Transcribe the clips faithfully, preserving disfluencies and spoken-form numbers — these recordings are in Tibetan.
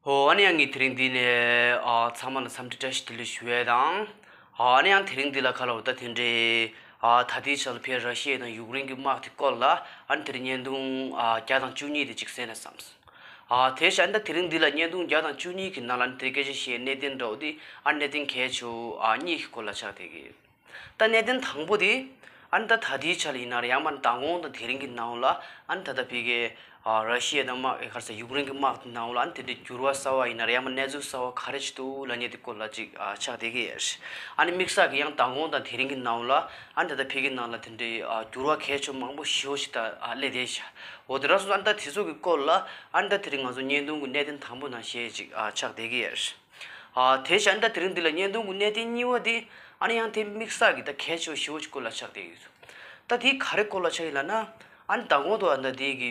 ཨོ་ཨ་ནི་ཡང་ངས་དེ་རིང་འདི་ནས་ཨ་ཚང་མ་ལ་འཚམས་འདྲི་བཀྲ་ཤིས་བདེ་ལེགས་ཞུ་ཡས་དང་། ཨ་ནི་ཡང་དེ་རིང་འདི་ལ་ཁ་ལོ་ད་དེ་འདྲའི་ཨ་ད་ལྟའི་ཆར་ལ་ཕེ་ར་ཤི་ཡ་དང་ཡུཀ་རེན་གྱི་དམག་དེ་སྐོར་ལ་ཨ་ནི་དེ་རིང་བརྙན་ཐུང་ཨ་བརྒྱ་དང་བཅུ་གཉིས་དེ་ཅིག་གསན་ན་བསམས། ཨ་དེ་བཞིན་ད་དེ་རིང་འདི་ལ་བརྙན་ཐུང་བརྒྱ་དང་བཅུ་གཉིས་ཀྱི་ནང་ལ་ཨ་ནི་དེ་སྐད་ཆ་བཤད་གནད་དོན་འདྲ་བོ་དེ་ཨ་གནད་དོན་གལ་ཆེ་བོ་ཨ་གཉིས་ཀྱི་སྐོར་ལ་ཆགས་བསྡད་ཀྱི་ཡོད། ད་གནད་དོན་དང་པོ་དེ་ཨ་ནི་ད་ད་ལྟའི་ཆ་ལ་ཡིན་ན་ར་ཡང་མ་མདང་དགོང་དང་དེ་རིང་གི་ནང་ལ་ཨ་ནི་ད་ལྟ་ཕི་གའི་ཨ་ར་ཤི་ཡ་དང་དམག་ག་རེ་ཟེར་ཡུཀ་རེན་གྱི་དམག་དེ་ནང་ལ་ཨ་ནི་དེ་འདྲའི་འགྱུར་བ་གསར་བ་ཡིན་ན་ར་ཡང་མ་གནས་ཚུལ་གསར་བ་ག་རེ་ཅིག་འདུག་ལབ་མཁན་དེ་སྐོར་ལ་ཅིག་ཨ་ཆགས་བསྡད་ཀྱི་ཡོད། ཨ་ནི་དམིགས་བསལ་གྱི་ཡང་མདང་དགོང་དང་དེ་རིང་གི་ནང་ལ་ཨ་ནི་ད་ལྟ་ཕི་གའི་ནང་ལ་དེ་འདྲའི་ཨ་འགྱུར་བ་གལ་ཆེ་མང་པོ་ཞེ་པོ་ཞིག་ད་ཨ་སླེབས་བསྡད་ཤག་འོ་དེ་འདྲ་སོང་ཙང་ཨ་ནི་ད་དེ་ཚོ་གི་སྐོར་ལ་ཨ་ནི་ད་དེ་རིང་ང་ཚོ་བརྙན་ཐུང་གི་གནད་དོན་དང་པོ་ནང་བཤད་ཅིག་ཨ་ཆགས་བསྡད་ཀྱི་ཡོད། ཨ་དེ་བཞིན་ད་དེ་རིང་འདི་ལ་བརྙན་ཐུང་གི་གནད་དོན་གཉིས་པ་དེ་ཨ་ནི་ཡང་དེ་དམིགས་བསལ་གྱི་ད་གལ་ཆེ་བ་ཞེ་པོ་ཅིག་སྐོར་ལ་ཆགས་བསྡད་ཡོད། ད་དེ་ག་རེ་སྐོར་ལ་ཆགས་ཡོད་ལབ་ན་ཨ་ནི་མདང་དགོང་དུ་ཨ་ནི་ད་དེ་གི་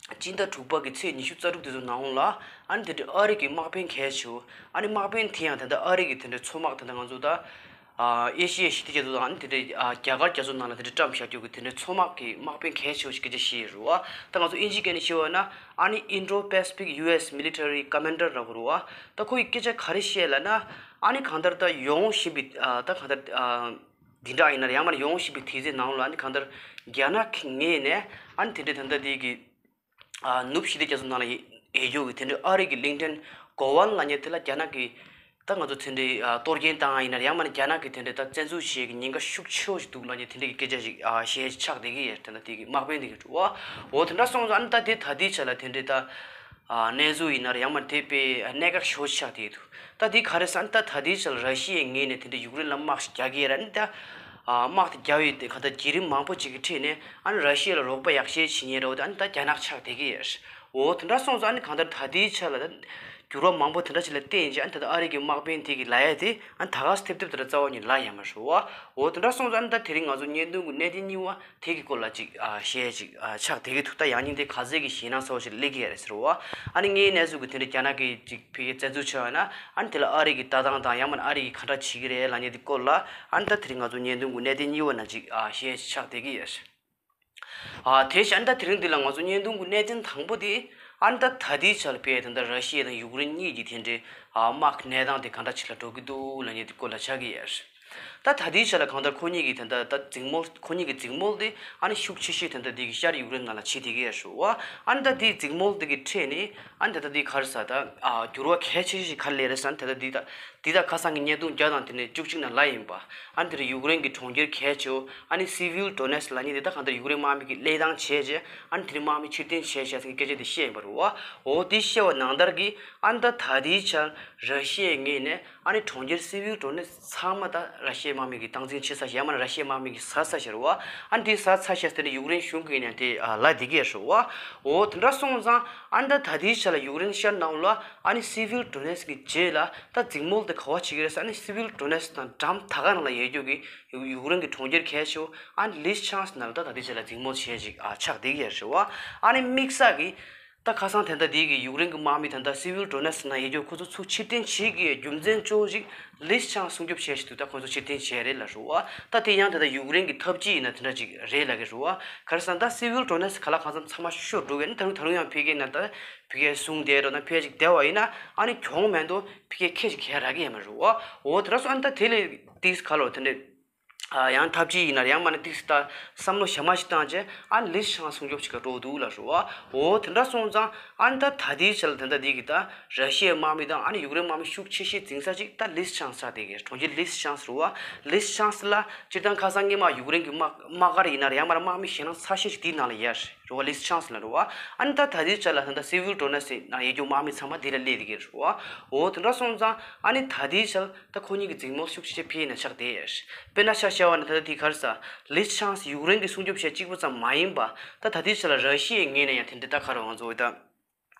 སྤྱི་ཟླ་དྲུག་པ་གི་ཚེས་ཉི་ཤུ་རྩ་དྲུག་དེ་ཚོ་ནང་ལ་ཨ་ནི་དེ་འདྲའི་ཨ་རི་གི་དམག་དཔོན་གལ་ཆེ་བོ་ཨ་ནི་དམག་དཔོན་དེ་ཡང་ད་ལྟ་ཨ་རི་གི་དེ་འདྲའི་མཚོ་དམག་ད་ལྟ་ང་ཚོ་ད་ཨ་ཨེ་ཤི་ཡའི་ཞི་བདེ་རྒྱ་མཚོ་དང་ཨ་ནི་དེ་འདྲའི་ཨ་རྒྱ་གར་རྒྱ་མཚོ་ནང་ལ་དེ་འདྲའི་བཀྲམ་བཞག་རྒྱུ་གི་དེ་འདྲའི་མཚོ་དམག་གི་དམག་དཔོན་གལ་ཆེ་བོ་ཞིག་སྐད་ཆ་བཤད་ཡོད་རེད་བ། ད་ང་ཚོ་ཨིན་ཇིའི་སྐད་ནས་བཤད་པ་ན་ཨ་ནི་Indo-Pacific U S Military Commander ལབ་དགོས་རེད་བ། ད་ཁོ་ཡི་སྐད་ཆ་ག་རེ་བཤད་ལབ་ན་ཨ་ནི་གང་ལྟར་ད་ཡོང་བཞིན་པའི་ཨ་ད་གང་ལྟར་ཨ་འདི་འདྲ་ཡིན་ན་ཡང་མར་ཡོང་བཞིན་པའི་དུས་ཚོད་ནང་ལ་ཨ་ནི་གང་ལྟར་རྒྱ་ནག་གི་ངོས་ནས་ཨ་ནི་དེ་འདྲའི་ད་ལྟ་དེ་གི་ཨ་ནུབ་ཞི་བདེ་རྒྱ་མཚོ་ནང་ལ་ཡོད་རྒྱུ་གི་དེ་འདྲའི་ཨ་རི་གི་གླིང་ཕྲན་གོ་ཝན་ལབ་མཁན་དེ་ལ་རྒྱ་ནག་གི་ད་ང་ཚོ་དེ་འདྲའི་ཨ་གཏོར་སྐྱོན་བཏང་ཡིན་ན་ཡང་མིན་ན་རྒྱ་ནག་གི་དེ་འདྲའི་ད་བཙན་འཛུལ་བྱེད་ཀྱི་ཉེན་ཁ་ཤུགས་ཆེ་བོ་ཞིག་འདུག་ལབ་མཁན་དེ་འདྲའི་གི་སྐད་ཆ་ཞིག་ཨ་བཤད་ཆགས་བསྡད་ཀྱི་ཡོད། དེ་འདྲ་དེ་གི་དམག་དཔོན་དེ་གི་འགྲོ་བ། འོ་དེ་འདྲ་སོང་ཙང་ཨ་ནི་ད་དེ་ད་ལྟའི་ཆ་ལ་དེ་འདྲའི་ད་ཨ་གནས་ཚུལ་ཡིན་ན་ཡང་མིན་ན་དེ་དཔེ་གནད་འགག་ཤོས་ཆགས་བསྡད་འདུག་ད་དེ་ག་རེ་ཟེར་ན་ད་ད་ལྟའི་ཆ་ལ་ར་ཤི་ཡའི་ངོས་ནས་དེ་འདྲའི་ཡུཀ་རེན་ལ་དམག་ཞིག་རྒྱག་གི་ཡོད་ར། ཨ་ནི་ད་ཨ་དམག་དེ་རྒྱག་ཡོད་དེ་ག་ད་བརྒྱུད་རིམ་མང་པོ་ཅིག་གི་ཁྲིད་ནས་ཨ་ནི་ར་ཤི་ཡ་ལ་རོགས་པ་ཡག་ཤོས་བྱེད་མཁན་འདྲ་བོ་དེ་ཨ་ནི་ད་རྒྱ་ནག་ཆགས་བསྡད་ཀྱི་ཡོད། འོ་དེ་འདྲ་སོང་ཙང་ཨ་ནི་གང་ལྟར་ད་ལྟའི་ཆ་ལ་ད་འགྱུར་བ་མང་པོ་དེ་འདྲ་ཞིག་ལ་བརྟེན་བྱས་ཨ་ནི་ད་ལྟ་ཨ་རི་གི་དམག་དཔོན་དེ་གི་ལབ་ཡ་དེ་ཨ་ནི་ད་ག་སེ་ཐེབས་ཐེབས་དེ་འདྲ་རྩ་བ་ཉིད་ལབ་ཡ་མ་རེད་བ། འོ་དེ་འདྲ་སོང་ཙང་ཨ་ནི་ད་དེ་རིང་ང་ཚོ་བརྙན་ཐུང་གི་གནད་དོན་གཉིས་པ་དེ་གི་སྐོར་ལ་ཅིག་ཨ་བཤད་ཅིག་ཨ་ཆགས་བསྡད་ཀྱི་འདུག་ད་ཡང་སྙིང་དེ་ག་ཚད་ཀྱི་ཞེད་སྣང་ཚ་བོ་ཞིག་སླེབས་ཀྱི་ཡོད་རེད་ཟེར་བ། ཨ་ནི་ངའི་གནས་ཚུལ་གྱི་དེ་འདྲ་རྒྱ་ནག་གིས་ཅིག་ཕ་གིར་བཙན་འཛུལ་བྱས་པ་ན་ཨ་ནི་དེ་ལ་ཨ་རི་གི་ལྟ་སྟངས་དང་ཡང་མིན་ན་ཨ་རི་གིས་ག་འདྲ་བྱེད་ཀྱི་རེད་ལབ་མཁན་དེ་སྐོར་ལ་ཨ་ནི་ད་དེ་རིང་ང་ཚོ་བརྙན་ཐུང་གི་གནད་དོན་གཉིས་པ་ནང་ཅིག་ཨ་བཤད་ཆགས་བསྡད་ཀྱི་ཡོད། ཨ་དེ་བཞིན་ད་དེ་རིང་འདི་ལ་ང་ཚོ་བརྙན་ཐུང་གི་གནད་དོན་དང་པོ་དེ་ཨ་ནི་ད་ད་ལྟའི་ཆར་དཔེ་ད་ལྟ་ར་ཤི་ཡ་དང་ཡུཀ་རེན་གཉིས་ཀྱི་དེ་འདྲའི་ཨ་དམག་གནས་སྟངས་དེ་ག་འདྲ་ཅིག་ལ་འགྲོ་གི་འདུག་ལབ་མཁན་དེ་སྐོར་ལ་ཆགས་ཀྱི་ཡོད། ད་ད་ལྟའི་ཆ་ལ་གང་ལྟར་ཁོ་གཉིས་ཀྱི་དེ་འདྲ་ད་འཛིང་མོལ་ཁོ་གཉིས་ཀྱི་འཛིང་མོལ་དེ་ཨ་ནི་ཤུགས་ཆེ་ཤོས་དེ་འདྲ་དེ་གི་ཤར་ཡུཀ་རེན་ནང་ལ་བྱེད་བསྡད་ཀྱི་ཡོད་རེད་བ། ཨ་ནི་ད་དེའི་འཛིང་མོལ་དེ་གི་ཁྲོད་ནས་ཨ་ནི་ད་ལྟ་དེ་ག་རེ་ཟེར་ད་ཨ་འགྱུར་བ་གལ་ཆེ་ཤོས་ཤིག་ག་རེ་སླེབས་རེད་ཟེར་ན་ད་ལྟ་དེ་ད་དེ་ད་ཁ་སང་གི་བརྙན་ཐུང་བརྒྱ་དང་དེ་ནས་བཅུ་གཅིག་ནང་ལབ་ཡིན་པ། ཨ་ནི་དེ་རིང་ཡུཀ་རེན་གྱི་གྲོང་ཁྱེར་གལ་ཆེ་བོ་ཨ་ནི་སི་བིལ་ཌོ་ནེ་སི་ལབ་མཁན་དེ་ད་གང་ལྟར་ཡུཀ་རེན་དམག་མི་གིས་བློས་བཏང་བྱས་རྗེས་ཨ་ནི་དེ་རིང་དམག་མི་ཕྱིར་འཐེན་བྱས་བྱས་ཟེར་མཁན་སྐད་ཆ་དེ་བཤད་ཡིན་པ་རེད་བ། འོ་དེ་བཤད་པ་ནང་ལྟར་གྱི་ཨ་ནི་ད་ད་ལྟའི་ཆར་ར་ཤི་ཡའི་ངོས་ནས་ཨ་ནི་གྲོང་ཁྱེར་སི་བིལ་ཌོ་ནེ་སི་ཚང་མ་ད་ར་ཤི་ཡའི་དམག་མི་གིས་སྟངས་འཛིན་བྱེད་ས་ཞིག་ཡང་མིན་ན་ར་ཤི་ཡའི་དམག་མི་གིས་ཟ་ས་ཞིག་རེད་བ། ཨ་ནི་དེ་ཟ་ས་ཞིག་དེ་ནི་ཡུཀ་རེན་གཞུང་གིས་ནས་དེ་ཨ་ལབ་བསྡད་ཀྱི་ཡོད་རེད་བ། འོ་དེ་འདྲ་སོང་ཙང་ཨ་ནི་ད་ད་ལྟའི་ཆ་ལ་ཡུཀ་རེན་ཤར་ནང་ལ་ཨ་ནི་སི་བིལ་ཌོ་ནེ་སི་གི་རྗེས་ལ་ད་འཛིང་མོལ་དེ་ག་བ་བྱེད་ཀྱི་རེད་ཟེར། ཨ་ནི་སི་བིལ་ཌོ་ནེ་སི་དང་འགྲམ་ད་ག་ནང་ལ་ཡོད་རྒྱུ་གི་ཡུཀ་རེན་གྱི་གྲོང་ཁྱེར་གལ་ཆེ་བོ་ཨ་ནི་ལིས་ཆང་སི་ནང་ལ་ད་ད་ལྟའི་ཆ་ལ་འཛིང་མོལ་བྱེད་ཅིག་ཨ་ཆགས་བསྡད་ཀྱི་ཡོད་རེད་བ། ཨ་ནི་དམིགས་བསལ་གྱི་ད་ཁ་སང་དེ་འདྲ་དེའི་གི་ཡུཀ་རེན་གྱི་དམག་མི་དེ་འདྲ་སི་བིལ་ཌོ་ནེ་སི་ནང་ཡོད་རྒྱུ་ཁོ་ཚོ་ཚུར་ཕྱིར་འཐེན་བྱེད་ཀྱི་རྒྱུ་མཚན་གཙོ་བོ་ཞིག་ལིས་ཆང་སྲུང་སྐྱོབ་བྱས་ཤིག་འདུག་ད་ཁོ་ཚོ་ཕྱིར་འཐེན་བྱས་རེད་ལབ་རེད་བ། ད་དེ་ཡང་དེ་འདྲ་ཡུཀ་རེན་གྱི་འཐབ་ཇུས་ཡིན་ན་དེ་འདྲ་ཅིག་རེད་ལབ་ཀྱི་རེད་བ། ག་རེ་ཟེར་ན་ད་སི་བིལ་ཌོ་ནེ་སི་ག་ལ་གང་འཚམ་ཚང་མ་ཤོར་འགྲོ་གི་ནི་ད་རུང་ད་རུང་ཡང་ཕ་གིའི་ནང་ད་ཕ་གིའི་སྲུང་བསྡད་རོགས་ན་ཕ་གི་ཅིག་བསྡད་པ་ཡིན་ན་ཨ་ནི་གྱོང་མེད་དོ་ཕ་གིའི་ཁེ་ཅིག་གས་རག་གི་ཡོད་མ་རེད་བ། འོ་དེ་འདྲ་སོང་ཨ་ནི་ད་དེ་ལས་ཏིས་ག་ལོ་དེ་འདྲ། ཡང་འཐབ་ཇུས་ཡིན་ན་ཡང་མ་ནི་ཏིག་སི་ད་བསམ་བློ་ཞེ་མ་ཞིག་བཏང་རྗེས་ཨ་ནི་ལིས་ཆང་སྲུང་སྐྱོབ་བྱེད་ག་འགྲོ་འདུག་ལབ་རེད་བ། འོ་དེ་འདྲ་སོང་ཙང་ཨ་ནི་ད་ད་ལྟའི་ཆ་ལ་དེ་འདྲ་འདི་གི་ད་ར་ཤི་ཡའི་དམག་མི་དང་ཨ་ནི་ཡུཀ་རེན་དམག་མི་ཤུགས་ཆེ་ཤོས་འཛིང་ས་ཅིག་ད་ལིས་ཆང་སི་ཆགས་བསྡད་ཀྱི་གྲོང་ཁྱེར་ལིས་ཆང་སི་རེད་བ། ལིས་ཆང་སི་ལ་སྤྱིར་བཏང་ཁ་སང་སྔོན་མ་ཡུཀ་རེན་གྱི་དམག་དམག་སྒར་ཡིན་ན་ཡང་མ་ར་དམག་མི་ཞེད་སྣང་ཚ་ཤོས་ཅིག་དེའི་ནང་ལ་ཡོད་རེད་བ། ལིས་ཆང་སི་ལ་རེད་བ། ཨ་ནི་ད་ད་ལྟའི་ཆ་ལ་ད་ལྟ་སི་བིལ་ཌོ་ནེ་སི་ནང་ཡོད་རྒྱུ་དམག་མི་ཚང་མ་འདི་ལ་སླེབས་བསྡད་ཀྱི་རེད་བ། འོ་དེ་འདྲ་སོང་ཙང་ཨ་ནི་ད་ལྟའི་ཆ་ལ། ད་ཁོ་གཉིས་ཀྱི་འཛིང་མོལ་ཤུགས་ཆེ་ཕྱིན་ནས་ཆགས་བསྡད་ཡོད། དཔེར་ན་ཆ་བཞག་པ་ན་ད་ལྟ་དེ་ག་རེ་ཟེར། ལིས་ཆང་སི་ཡུཀ་རེན་གྱི་སྲུང་སྐྱོབ་བྱས་གཅིག་པུ་ཙམ་མ་ཡིན་པ། ད་ད་ལྟའི་ཆ་ལ་ར་ཤི་ཡའི་ངོས་ནས་ཡང་དེ་འདྲ་ད་ག་རེ་ང་ཚོ་ད།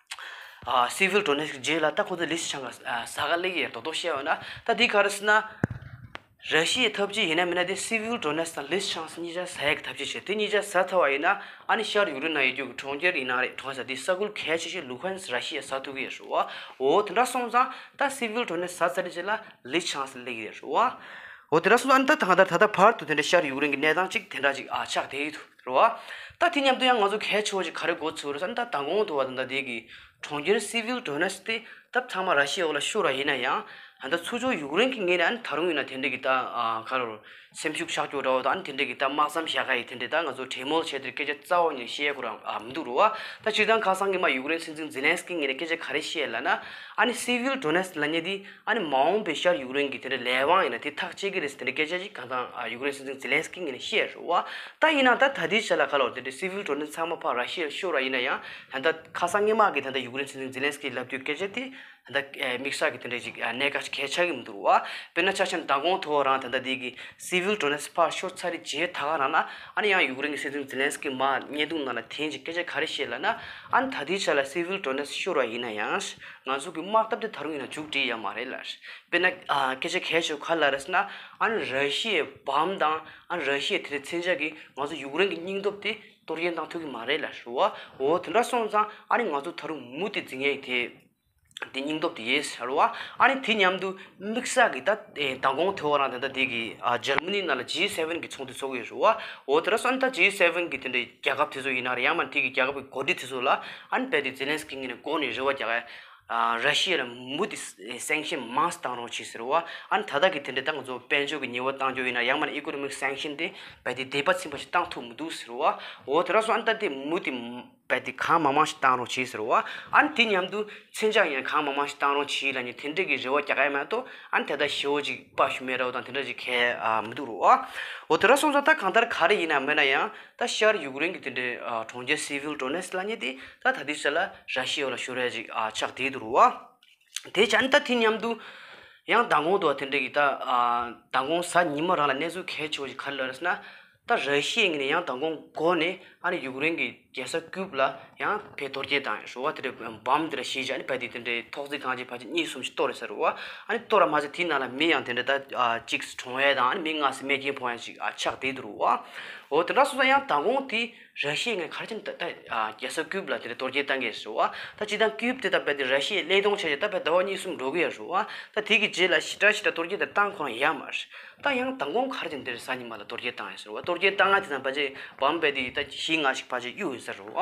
ཨ་སི་བིལ་ཌོ་ནེ་སི་གི་རྗེས་ལ་ད་ཁོ་ཚོ་ལིས་ཆང་ག་ཟ་ག་སླེབས་ཀྱི་ཡོད། རྡོག་རྡོག་བཤད་པ་ན་ད་དེ་ག་རེ་ཟེར་ན། ར་ཤི་ཡའི་འཐབ་ཇུས་ཡིན་ན་མིན་ན་དེ་སི་བིལ་ཌོ་ནེ་སི་དང་ལིས་ཆང་སི་གཉིས་ཆ་ཟ་ཡག་གི་འཐབ་ཇུས་བྱས། དེ་གཉིས་ཆ་ཟ་ཚར་བ་ཡིན་ན་ཨ་ནི་ཤར་ཡུཀ་རེན་ནང་ཡོད་རྒྱུ་གི་གྲོང་ཁྱེར་ཡིན་ན་རེད། གྲོང་ས་དེ་ས་ཁུལ་གལ་ཆེ་ཤོས་ལུ་ཧན་སི་ར་ཤི་ཡས་ཟ་ཐུབ་ཀྱི་ཡོད་རེད་བ། འོ་དེ་འདྲ་སོང་ཙང་ད་སི་བིལ་ཌོ་ནེ་སི་ཟ་ཚར་རྗེས་ལ་ལིས་ཆང་སི་སླེབས་ཀྱི་ཡོད་རེད་བ། འོ་དེ་འདྲ་སོང་ཙང་ད་ད་ད་ད་བར་དུ་དེ་འདྲ་ཤར་ཡུཀ་རེན་གྱི་གནས་སྟངས་ཅིག་དེ་འདྲ་ཅིག་ཨ་ཆགས་བསྡད་ཡོད་རེད་བ། ད་དེ་མཉམ་དུ་ཡང་ང་ཚོ་གལ་ཆེ་བ་ཞིག་ག་རེ་གོ་ཚོད་རེད་ཟེར་ན། ད་མདང་དགོང་དུ་བ་ད་ལྟ་དེ་གི་གྲོང་ཁྱེར་སི་ཝིལ་ཌོ་ནེ་སི་དེ་ད་ཚང་མ་ར་ཤི་ཡའི་འོག་ལ་ཤོར་བ་ཡིན་ན་ཡང་། ད་ལྟ་ཚོ་ཅོག་ཡུཀ་རེན་གྱི་ངོས་ནས་ཨ་ནི་ད་རུང་ཡིན་ན་དེ་འདྲ་གི་ད་ཨ་ག་རེ་སེམས་ཤུགས་ཆག་སྐྱོ་འདྲ་བོ་དང་། ཨ་ནི་དེ་འདྲ་གི་ད་དམག་མཚམས་བཞག་ག་ཡི་དེ་འདྲ་ད་ང་ཚོ་གྲོས་མོལ་བྱས་དེར་སྐད་ཆ་རྩ་བ་ཉིད་བཤད་ཁོ་རང་ཨ་མི་འདུག་རུ་བ། ད་སྤྱིར་བཏང་ཁ་སང་གི་མ་ཡུཀ་རེན་སྲིད་འཛིན་ཛེ་ལན་སི་ཀི་ངོས་ནས་སྐད་ཆ་ག་རེ་བཤད་ལབ་ན། ཨ་ནི་སི་ཝིལ་ཌོ་ནེ་སི་ལབ་མཁན་དེ་ཨ་ནི་མ་འོངས་པའི་ཤར་ཡུཀ་རེན་གྱི་དེ་འདྲ་ལས་དབང་ཡིན་ན་དེ་ཐག་བཅད་ཀྱི་རེད་ཟེར་དེ་འདྲ་སྐད་ཆ་ཅིག་གང་ལྟར་ཨ་ཡུཀ་རེན་སྲིད་འཛིན་ཛེ་ལན་སི་ཀི་ངོས་ནས་བཤད་རེད་བ། ད་ཡིན་ན་ད་ད་ལྟའི་ཆ་ལ་ག་ལོར་དེ་འདྲའི་སི་ཝིལ་ཌོ་ནེ་སི་ཚང་མ་ཕར་ར་ཤི་ཡར་ཤོར་བ་ཡིན་ན་ཡང་། ད་ལྟ་ཁ་སང་སྔོན་མ་གི་ད་ལྟ་ཡུཀ་རེན་སྲིད་འཛིན་ཛེ་ལན་སི་ཀིས་ལབ་དུས་སྐད་ཆ་དེ་ད་ལྟ་དམིགས་བསལ་གྱི་དེ་འདྲ་ཅིག་གནད་འགག་ཅིག་གལ་ཆགས་ཀྱི་མི་འདུག་བ། དཔེར་ན་ཆ་བཞག་ན་མདང་དགོང་ཐོག་རང་ད་ལྟ་དེ་གི་སི་ཝིལ་ཌོ་ནེ་སི་ཕར་ཤོར་ཚར་རེད་རྗེས་ད་ག་རང་ན། ཨ་ནི་ཡང་ཡུཀ་རེན་གྱི་སྲིད་འཛིན་ཛེ་ལན་སི་ཀི་མ་བརྙན་ཐུང་ནང་ལ་དེ་འདྲ་ཅིག་སྐད་ཆ་ག་རེ་བཤད་ལབ་ན། ཨ་ནི་ད་ལྟའི་ཆ་ལ་སི་ཝིལ་ཌོ་ནེ་སི་ཤོར་བ་ཡིན་ན་ཡང་། ང་ཚོ་གི་དམག་འཐབ་དེ་ད་རུང་ཡིན་ན་མཇུག་སྒྲིལ་ཡ་མ་རེད་ལ། དཔེར་ན་ཨ་སྐད་ཆ་གལ་ཆེ་བ་ག་རེ་ལབ་རེད་ཟེར་ན། ཨ་ནི་ར་ཤི་ཡའི་བམ་དང་ཨ་ནི་ར་ཤི་ཡའི་དེ་འདྲའི་མཚོན་ཆ་གིས་ང་ཚོ་ཡུཀ་རེན་གྱི་སྙིང་སྟོབས་དེ་གཏོར་སྐྱོན་བཏང་ཐུབ་ཀྱི་མ་རེད་ལབ་རེད་བ། འོ་དེ་འདྲ་སོང་ཙང་ཨ་ནི་ང་ཚོ་ད་རུང་མུ་མཐུད་འཛིང་ཡས་དེ་དེ་སྙིང་སྟོབས་དེ་ཡོད་ཟེར་བ། ཨ་ནི་དེ་མཉམ་དུ་དམིགས་བསལ་གྱི་ད་ཨེ་མདང་དགོང་ཐོག་རང་ད་ལྟ་དེ་གི་ཨ་འཇར་མ་ནི་ནང་ལ་ཇི་སེ་ཝེན་གི་ཚོགས་འདུ་ཚོགས་ཀྱི་ཡོད་རེད་བ། འོ་དེ་འདྲ་སོང་ད་ཇི་སེ་ཝེན་གི་དེ་འདྲའི་རྒྱལ་ཁབ་དེ་ཚོ་ཡིན་ན་རེད། ཡང་མིན་དེ་གི་རྒྱལ་ཁབ་ཀྱི་འགོ་ཁྲིད་དེ་ཚོ་ལ་ཨ་ནི་རྦད་དེ་ཛེ་ལན་སི་ཀི་ངོས་ནས་འགོ་ནས་རེ་བ་རྒྱག་ཡ། ཨ་ར་ཤི་ཡ་ལ་མུ་མཐུད་སེང་ཤིན་མང་ཙམ་བཏང་རོགས་བྱེད་ཟེར་བ། ཨ་ནི་ད་ལྟ་གི་དེ་འདྲ་ད་ང་ཚོ་དཔལ་འབྱོར་གྱི་ཉེས་པ་བཏང་རྒྱུ་ཡིན་ན། ཡང་མིན་ཨི་ཀོ་ནོ་མིག་སེང་ཤིན་དེ་རྦད་དེ་དེ་བ་ཚིམ་པ་ཞིག་བཏང་ཐུབ་མི་འདུག་ཟེར་བ། འོ་དེ་འདྲ་སོང་ཨ་ནི་ད་དེ་མུ་མཐུད་རྦད་དེ་གང་མང་མང་ཞིག་བཏང་རོགས་བྱེད་ཟེར་བ། ཨ་ནི་དེ་མཉམ་དུ་མཚོན་ཆ་ཡང་གང་མང་མང་ཞིག་བཏང་རོགས་བྱེད་ལབ་ནས་དེ་འདྲ་གི་རེ་བ་རྒྱག་ཡ་མ་གཏོགས། ཨ་ནི་ད་ལྟ་ཞེ་པོ་ཅིག་དཔའ་ཞུམ་མེད་འདྲ་བོ་དང་དེ་འདྲ་ཅིག་གང་ཡང་མི་འདུག་རུ་བ། འོ་དེ་འདྲ་སོང་ཙང་ད་གང་ལྟར་ག་རེ་ཡིན་ན་མིན་ན་ཡང་། ད་ཤར་ཡུཀ་རེན་གྱི་དེ་འདྲའི་ཨ་གྲོང་ཁྱེར་སི་ཝིལ་ཌོ་ནེ་སི་ལབ་མཁན་དེ་ད་ད་ལྟའི་ཆ་ལ་ར་ཤི་ཡའི་འོག་ལ་ཤོར་ཡ་ཅིག་ཨ་ཆགས་བསྡད་འདུག་རུ་བ། དེ་བྱས་ནས་ད་དེ་མཉམ་དུ་ཡང་མདང་དགོང་དུ་བ་དེ་འདྲ་གི་ད་ཨ་མདང་དགོང་གཟའ་ཉི་མ་རང་ལ་གནས་ཚུལ་གལ་ཆེ་བ་ཞིག་ག་རེ་ལབ་རེད་ཟེར་ན། ད་ར་ཤི་ཡའི་ངོས་ནས་ཡང་མདང་དགོང་འགོ་ནས་ཨ་ནི་ཡུཀ་རེན་གྱི་རྒྱལ་ས་ཀིབ་ལ་ཡང་ཕར་གཏོར་རྒོལ་བཏང་ཡོད་རུ་བ། དེ་འདྲའི་བམ་དེ་འདྲ་བཞག་བྱས་ཨ་ནི་རྦད་དེ་དེ་འདྲའི་ཐོག་བརྩེགས་ཁང་ཅིག་ཕལ་ཆེར་གཉིས་གསུམ་ཞིག་གཏོར་རེད་ཟེར་རུ་བ། ཨ་ནི་གཏོར་ར་མ་ཟད་དེའི་ནང་ལ་མི་ཡང་དེ་འདྲ་ད་ཨ་གཅིག་གྲོངས་ཡ་དང་། ཨ་ནི་མི་ལྔ་ཙམ་རྨས་སྐྱོན་ཕོག་ཡ་ཅིག་ཨ་ཆགས་བསྡད་འདུག་རུ་བ། འོ་དེ་འདྲ་སོང་ཙང་ཡང་མདང་དགོང་དེ་ར་ཤི་ཡའི་ངོས་ག་རེ་བྱས་ནས་ད་ད་ཨ་རྒྱལ་ས་ཀིབ་ལ་དེ་འདྲ་གཏོར་རྒོལ་བཏང་གི་ཡོད་རུ་བ། ད་སྤྱིར་བཏང་ཀིབ་དེ་ད་རྦད་དེ་ར་ཤི་ཡའི་བློས་གཏོང་བྱས་བྱས་ད་རྦད་ཟླ་བ་གཉིས་གསུམ་འགྲོ་གི་ཡོད་རུ་བ། ད་དེ་གི་རྗེས་ལ་ཞེ་དྲག་ཞེ་དྲག་གཏོར་རྒོལ་དེ་བཏང་ཁོ་རང་ཡོད་མ་རེད། ད་ཡང་མདང་དགོང་ག་རེ་བྱས་ནས་དེ་རེད། གཟའ་ཉི་མ་ལ་གཏོར་རྒོལ་བཏང་ཡོད་ཟེར་བ། གཏོར་རྒོལ་བཏང་ང་དེ་ཙམ་ཕལ་ཆེར་བམ་རྦད་དེ་ད་བཞི་ལྔ་ཞིག་ཕལ་ཆེར་གཡུགས་ཡོད་ཟེར་རུ་བ།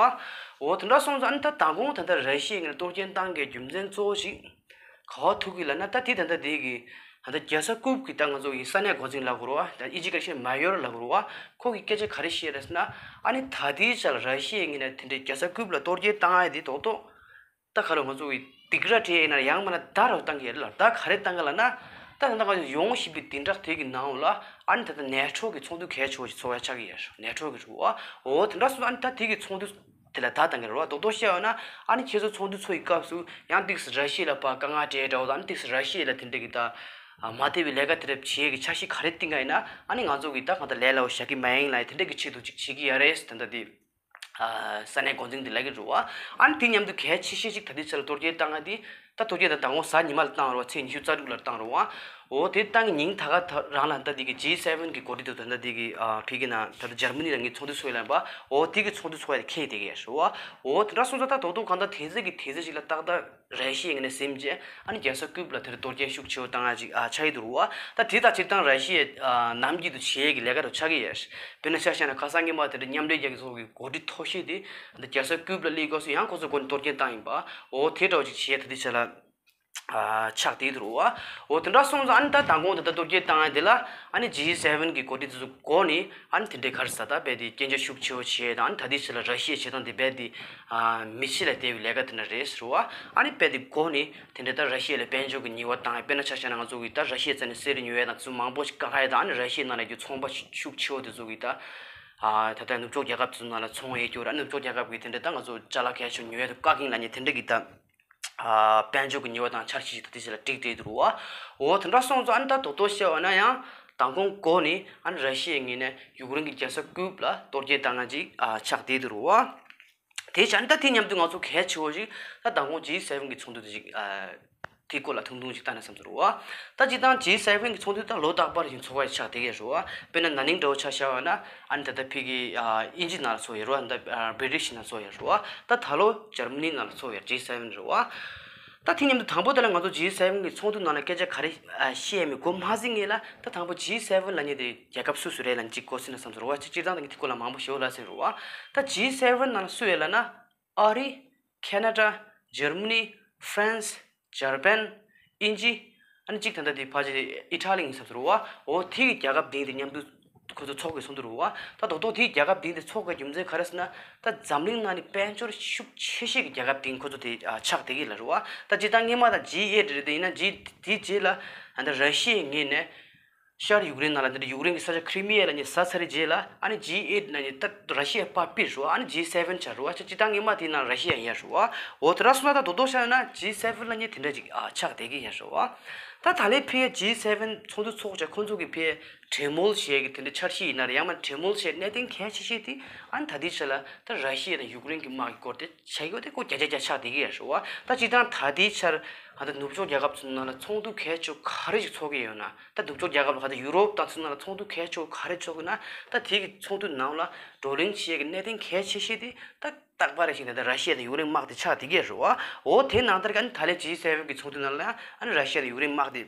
འོ་དེ་འདྲ་སོང་ཙང་ཨ་ནི་ད་མདང་དགོང་ད་ལྟ་ར་ཤི་ཡའི་ངོས་ནས་གཏོར་རྒོལ་བཏང་གི་རྒྱུ་མཚན་གཙོ་བོ་ཞིག་ག་པར་ཐུག་གི་ལབ་ན། ད་དེ་ད་ལྟ་དེ་གི་ད་ལྟ་རྒྱལ་ས་ཀིབ་གི་ད་ང་ཚོ་གི་ས་གནས་འགོ་འཛིན་ལབ་དགོས་རུ་བ། ད་ཨིན་ཇི་སྐད་བཤད་མེ་ཡོར་ལབ་དགོས་རུ་བ། ཁོ་གིས་སྐད་ཆ་ག་རེ་བཤད་རེད་ཟེར་ན། ཨ་ནི་ད་ལྟའི་ཆ་ལ་ར་ཤི་ཡའི་ངོས་ནས་དེ་འདྲའི་རྒྱལ་ས་ཀིབ་ལ་གཏོར་རྒོལ་བཏང་ཡ་དེ་རྡོག་རྡོག་ད་ག་རེ་ང་ཚོ་གི་སྡིགས་ར་སྤྲད་ཡིན་ན་ཡང་མིན་ན་ད་རུ་བཏང་གི་ཡོད་ལ། ད་ག་རེ་བཏང་གི་ལབ་ན། ད་ད་ལྟ་ང་ཚོ་ཡོང་བཞིན་པའི་བདུན་ཕྲག་དེ་གི་ནང་ལ་ཨ་ནི་ད་ལྟ་ནེ་ཊོ་གི་ཚོགས་འདུ་གལ་ཆེ་བོ་ཞིག་ཚོགས་ཡ་ཆགས་ཀྱི་ཡོད་རེད། ནེ་ཊོ་གི་རུ་བ། འོ་དེ་འདྲ་སོང་ཙང་ཨ་ནི་ད་དེ་གི་ཚོགས་འདུ་དེ་ལ་ད་བཏང་གི་རེད་བ། རྡོག་རྡོག་བཤད་ཡོད་ན་ཨ་ནི་ཁྱེད་ཚོ་ཚོགས་འདུ་ཚོགས་ཡི་སྐབས་སུ་ཡང་ཏོག་ཙམ་ར་ཤི་ཡ་ལ་ཕར་དཀའ་ངལ་སྤྲད་འདྲ་བོ་དང་། ཨ་ནི་ཏོག་ཙམ་ར་ཤི་ཡ་ལ་དེ་འདྲ་གི་ད་མ་བདེ་བའི་ལས་ཀ་དེ་འདྲ་བྱེད་ཡ་གི་འཆར་གཞི་ག་རེ་བཏིང་ག་ཡིན་ན། ཨ་ནི་ང་ཚོ་གི་ད་གང་ལྟར་ལས་སླ་བོ་བཞག་གི་མ་ཡིན་ལབ་ཡ་དེ་འདྲ་གི་ཆེད་དུ་ཅིག་བྱེད་ཀྱི་ཡོད་རེད་ཟེར། ད་ལྟ་དེ། ཨ་ས་གནས་འགོ་འཛིན་དེ་ལབ་ཀྱི་རེད་བ། ཨ་ནི་དེ་མཉམ་དུ་གལ་ཆེ་ཤོས་ཤིག་ད་ལྟའི་ཆ་ལ་གཏོར་རྒོལ་བཏང་ཡ་དེ། ད་གཏོར་རྒོལ་ད་མདང་དགོང་གཟའ་ཉི་མ་ལ་བཏང་རེད་བ། ཚེས་ཉི་ཤུ་རྩ་དྲུག་ལ་བཏང་རེད་བ། འོ་དེ་བཏང་གི་ཉིན་ད་ག་ད་རང་ལ་ད་དེ་གི་ཇི་སེ་ཝེན་གི་འགོ་ཁྲིད་དེ་ད་ལྟ་དེ་གི་ཨ་ཕ་གི་ན་ད་ལྟ་འཇར་མ་ནི་ལ་ངས་ཚོགས་འདུ་ཚོགས་ཡ་ལབ་པ། འོ་དེ་གི་ཚོགས་འདུ་ཚོགས་ཡ་དེ་འཁེལ་བསྡད་ཀྱི་ཡོད་རེད་བ། འོ་དེ་འདྲ་སོང་ཙང་ད་རྡོག་རྡོག་གང་ལྟར་དེ་ཚོ་གི་དེ་ཚོ་ཞིག་ལ་ཏག་ཏག་ར་ཤི་ཡའི་ངོས་ནས་ཟིན་རྗེས་ཨ་ནི་རྒྱལ་ས་ཀིབ་ལ་དེར་གཏོར་རྒོལ་ཤུགས་ཆེ་བོ་བཏང་ཡ་ཅིག་ཨ་ཆགས་ཀྱི་འདུག་རུ་བ། ད་དེ་ད་སྤྱིར་བཏང་ར་ཤི་ཡའི་ཨ་ནམ་རྒྱུན་དུ་བྱེད་ཡས་ཀྱི་ལས་ཀ་རུ་ཆགས་ཀྱི་ཡོད། དཔེར་ན་ཆ་བཞག་ན་ཁ་སང་ཉི་མ་དེ་འདྲ་མཉམ་འབྲེལ་རྒྱལ་ཚོགས་ཀྱི་འགོ་ཁྲིད་མཐོ་ཤོས་དེ་འདི་རྒྱལ་ས་ཀིབ་ལ་སླེབས་སྐབས་སུ་ཡང་ཁོ་ཚོ་སྒོ་ནས་གཏོར་རྒོལ་བཏང་ཡིན་པ། འོ་དེ་འདྲ་བོ་ཅིག་བྱེད་ཡས་ད་དེ་ཆ་ལ་ཨ་ཆགས་བསྡད་འདུག་རུ་བ། འོ་དེ་འདྲ་སོང་ཙང་ཨ་ནི་ད་མདང་དགོང་དེ་ད་གཏོར་རྒོལ་བཏང་ཡ་དེ་ལ་ཨ་ནི་ཇི་སེ་ཝེན་གི་འགོ་ཁྲིད་དེ་ཚོ་སྒོ་ནས་ཨ་ནི་དེ་འདྲའི་ག་རེ་ཟེར་ད་རྦད་དེ་སྐད་ཆ་ཤུགས་ཆེ་བོ་བྱས་དང་། ཨ་ནི་ད་ལྟའི་ཆ་ལ་ར་ཤི་ཡའི་བྱེད་སྟངས་དེ་རྦད་དེ་ཨ་མི་ཆེ་ལ་དེ་བའི་ལས་ཀ་དེ་འདྲ་རེད་ཟེར་བ། ཨ་ནི་རྦད་དེ་སྒོ་ནས་དེ་འདྲ་ད་ར་ཤི་ཡ་ལ་དཔལ་འབྱོར་གྱི་ཉེས་པ་བཏང་ཡ། དཔེར་ན་ཆ་བཞག་ན་ང་ཚོ་གི་ད་ར་ཤི་ཡའི་རྩ་ནས་གསེར་ཉོ་ཡ་དང་དེ་ཚོ་མང་པོ་ཞིག་བཀག་ཡ་དང་། ཨ་ནི་ར་ཤི་ཡའི་ནང་ལ་གི་ཚོང་པ་ཤུགས་ཆེ་བོ་དེ་ཚོ་གི་ད་ཨ་ད་ལྟ་ནུབ་ཕྱོགས་རྒྱལ་ཁབ་དེ་ཚོ་ནང་ལ་ཚོང་ཡས་རྒྱུ་ར། ཨ་ནི་ནུབ་ཕྱོགས་རྒྱལ་ཁབ་གི་དེ་འདྲ་ད་ང་ཚོ་ཅ་ལག་གལ་ཆེ་ཉོ་ཡ་དེ་བཀག་གིན་ལབ་མཁན་དེ་འདྲ་གི་ད་ཨ་དཔལ་འབྱོར་གྱི་ཉེས་པ་དང་འཆར་གཞི་ཞིག་ད་ལྟའི་ཆ་ལ་བསྒྲིགས་བསྡད་འདུག་རུ་བ། འོ་དེ་འདྲ་སོང་ཙང་ཨ་ནི་ད་རྡོག་རྡོག་བཤད་པ་ན་ཡང་མདང་དགོང་འགོ་ནས་ཨ་ནི་ར་ཤི་ཡའི་ངོས་ནས་ཡུཀ་རེན་གྱི་རྒྱལ་ས་ཀིབ་ལ་གཏོར་རྒོལ་བཏང་ཡ་ཅིག་ཨ་ཆགས་བསྡད་འདུག་རུ་བ། དེ་བྱས་ན་ད་དེ་མཉམ་དུ་ང་ཚོ་གལ་ཆེ་བོ་ཞིག་ད་མདང་དགོང་ཇི་སེ་ཝེན་གྱི་ཚོགས་འདུ་དེ་ཅིག་ཨ་དེའི་སྐོར་ལ་ཐུང་ཐུང་ཅིག་བལྟས་ན་བསམ་ཚོར་བ། ད་སྤྱིར་བཏང་ཇི་སེ་ཝེན་གྱི་ཚོགས་འདུ་ད་ལོ་རྟག་པར་བཞིན་ཚོགས་པ་ཆགས་བསྡད་ཀྱི་རེད་བ། དཔེར་ན་ན་ནིང་འདྲ་བོ་ཆ་བཞག་པ་ན་ཨ་ནི་ད་ལྟ་ཕ་གི་ཨ་དབྱིན་ཇི་ནང་ལ་ཚོགས་ཡོད་རེད་བ། ད་ཨ་བྷི་རི་ཊིཤ་ནང་ཚོགས་ཡོད་རེད་བ། ད་ད་ལོ་འཇར་མ་ནི་ནང་ལ་ཚོགས་ཡོད། ཇི་སེ་ཝེན་རེད་བ། ད་དེ་མཉམ་དུ་དང་པོ་དེ་ལ་ང་ཚོ་ཇི་སེ་ཝེན་གི་ཚོགས་འདུ་ནང་ལ་སྐད་ཆ་ག་རེ་ཨ་བཤད་མེད་གོ་མ་ཟིན་ངེས་ལ། ད་དང་པོ་ཇི་སེ་ཝེན་ལབ་མཁན་དེ་རྒྱལ་ཁབ་སུ་སུ་རེད་ལབ་ཅིག་གོ་ཟིན་ན་བསམ་སོང་རེད་བ། སྤྱིར་བཏང་ད་ངས་དེ་སྐོར་ལ་མང་པོ་ཞུ་ལབ་ཟིན་རེད་བ། ད་ཇི་སེ་ཝེན་ནང་ལ་སུ་ཡོད་ལབ་ན། ཨ་རི། ཁེ་ན་ཌ། འཇར་མ་ནི། ཧྥ་རན་སི། འཇར་པན། དབྱིན་ཇི། ཨ་ནི་གཅིག་ད་ལྟ་དེ་ཕལ་ཆེར་ཨི་ཊ་ལི་ཡིན་བསམ་སོང་རེད་བ། འོ་དེ་གི་རྒྱལ་ཁབ་བདུན་དེ་མཉམ་དུ་ཁོ་ཚོ་ཚོགས་ཀྱི་ཚོགས་འདུ་རེད་བ། ད་རྡོག་རྡོག་དེའི་རྒྱལ་ཁབ་བདུན་དེ་ཚོགས་ཀྱི་རྒྱུ་མཚན་ག་རེ་ཟེར་ན། ད་འཛམ་གླིང་ནང་ནས་དཔལ་འབྱོར་ཤུགས་ཆེ་ཤོས་ཀྱི་རྒྱལ་ཁབ་བདུན་ཁོ་ཚོ་དེ་ཨ་ཆགས་བསྡད་ཀྱི་ལ་རེད་བ། ད་སྤྱིར་བཏང་སྔོན་མ་ད་ཇི་ཨེཊ་རེད། དེ་ཡིན་ན་ཇི་དེའི་རྗེས་ལ་ཨ་ད་ར་ཤི་ཡའི་ངོས་ནས། ཤར་ཡུཀ་རེན་ནང་ལ་འདི་འདྲ་ཡུཀ་རེན་གྱི་ས་ཆ་ཁི་རི་མི་ཡ་ལབ་མཁན་ཟ་ཚར་རྗེས་ལ། ཨ་ནི་ཇི་ཨེཊ་ནང་ནས་ད་ར་ཤི་ཡ་ཕར་ཕུད་རེད་བ། ཨ་ནི་ཇི་སེ་ཝེན་ཆགས་རེད་བ། སྤྱིར་བཏང་སྔོན་མ་དེའི་ནང་ར་ཤི་ཡ་ཡིན་ཡ་རེད་བ། འོ་དེ་འདྲ་སོང་ན་ད་རྡོག་རྡོག་བཤད་ན་ཇི་སེ་ཝེན་ལབ་མཁན་དེ་འདྲ་ཅིག་ཨ་ཆགས་བསྡད་ཀྱི་ཡ་རེད་བ། ད་ད་ལོའི་ཕ་གིའི་ཇི་སེ་ཝེན་ཚོགས་འདུ་ཚོགས་བྱས་ཁོང་ཚོ་གི་ཕ་གིའི་གྲོས་མོལ་བྱེད་ཀྱི་དེ་འདྲ་འཆར་གཞི་ཡིན་ན་རེད། ཡང་མིན་གྲོས་མོལ་བྱེད་གནད་དོན་གལ་ཆེ་ཤོས་དེ་ཨ་ནི་ད་ལྟའི་ཆ་ལ་ད་ར་ཤི་ཡ་དང་ཡུཀ་རེན་གྱི་དམག་གི་སྐོར་དེ་བྱ་རྒྱུ་དེ་ཁོ་བརྒྱ་ཆ་བརྒྱ་ཆགས་བསྡད་ཀྱི་ཡ་རེད་བ། ད་སྤྱིར་བཏང་ད་ལྟའི་ཆར་ཨ་ད་ནུབ་ཕྱོགས་རྒྱལ་ཁབ་ཚོའི་ནང་ལ་ཚོགས་འདུ་གལ་ཆེ་ག་རེ་ཞིག་ཚོགས་ཀྱི་ཡོད་ན། ད་ནུབ་ཕྱོགས་རྒྱལ་ཁབ་ལ་ག་ཚོད་ཡུ་རོབ་དང་ཚོའི་ནང་ལ་ཚོགས་འདུ་གལ་ཆེ་ག་རེ་ཆོག་གི་ན། ད་དེ་གི་ཚོགས་འདུ་ནང་ལ་བགྲོ་གླེང་བྱེད་ཀྱི་གནད་དོན་གལ་ཆེ་ཤོས་དེ་ད་རྟག་པར་ཞིག་ནས་ད་ར་ཤི་ཡ་དང་ཡུཀ་རེན་དམག་དེ་ཆགས་བསྡད་ཀྱི་རེད་བ། འོ་དེ་ནང་ལྟར་གྱི་ཨ་ནི་ད་ལོའི་ཇི་སེ་ཝེན་གི་ཚོགས་འདུ་ནང་ལ་ཨ་ནི་ར་ཤི་ཡ་དང་ཡུཀ་རེན་དམག་དེ་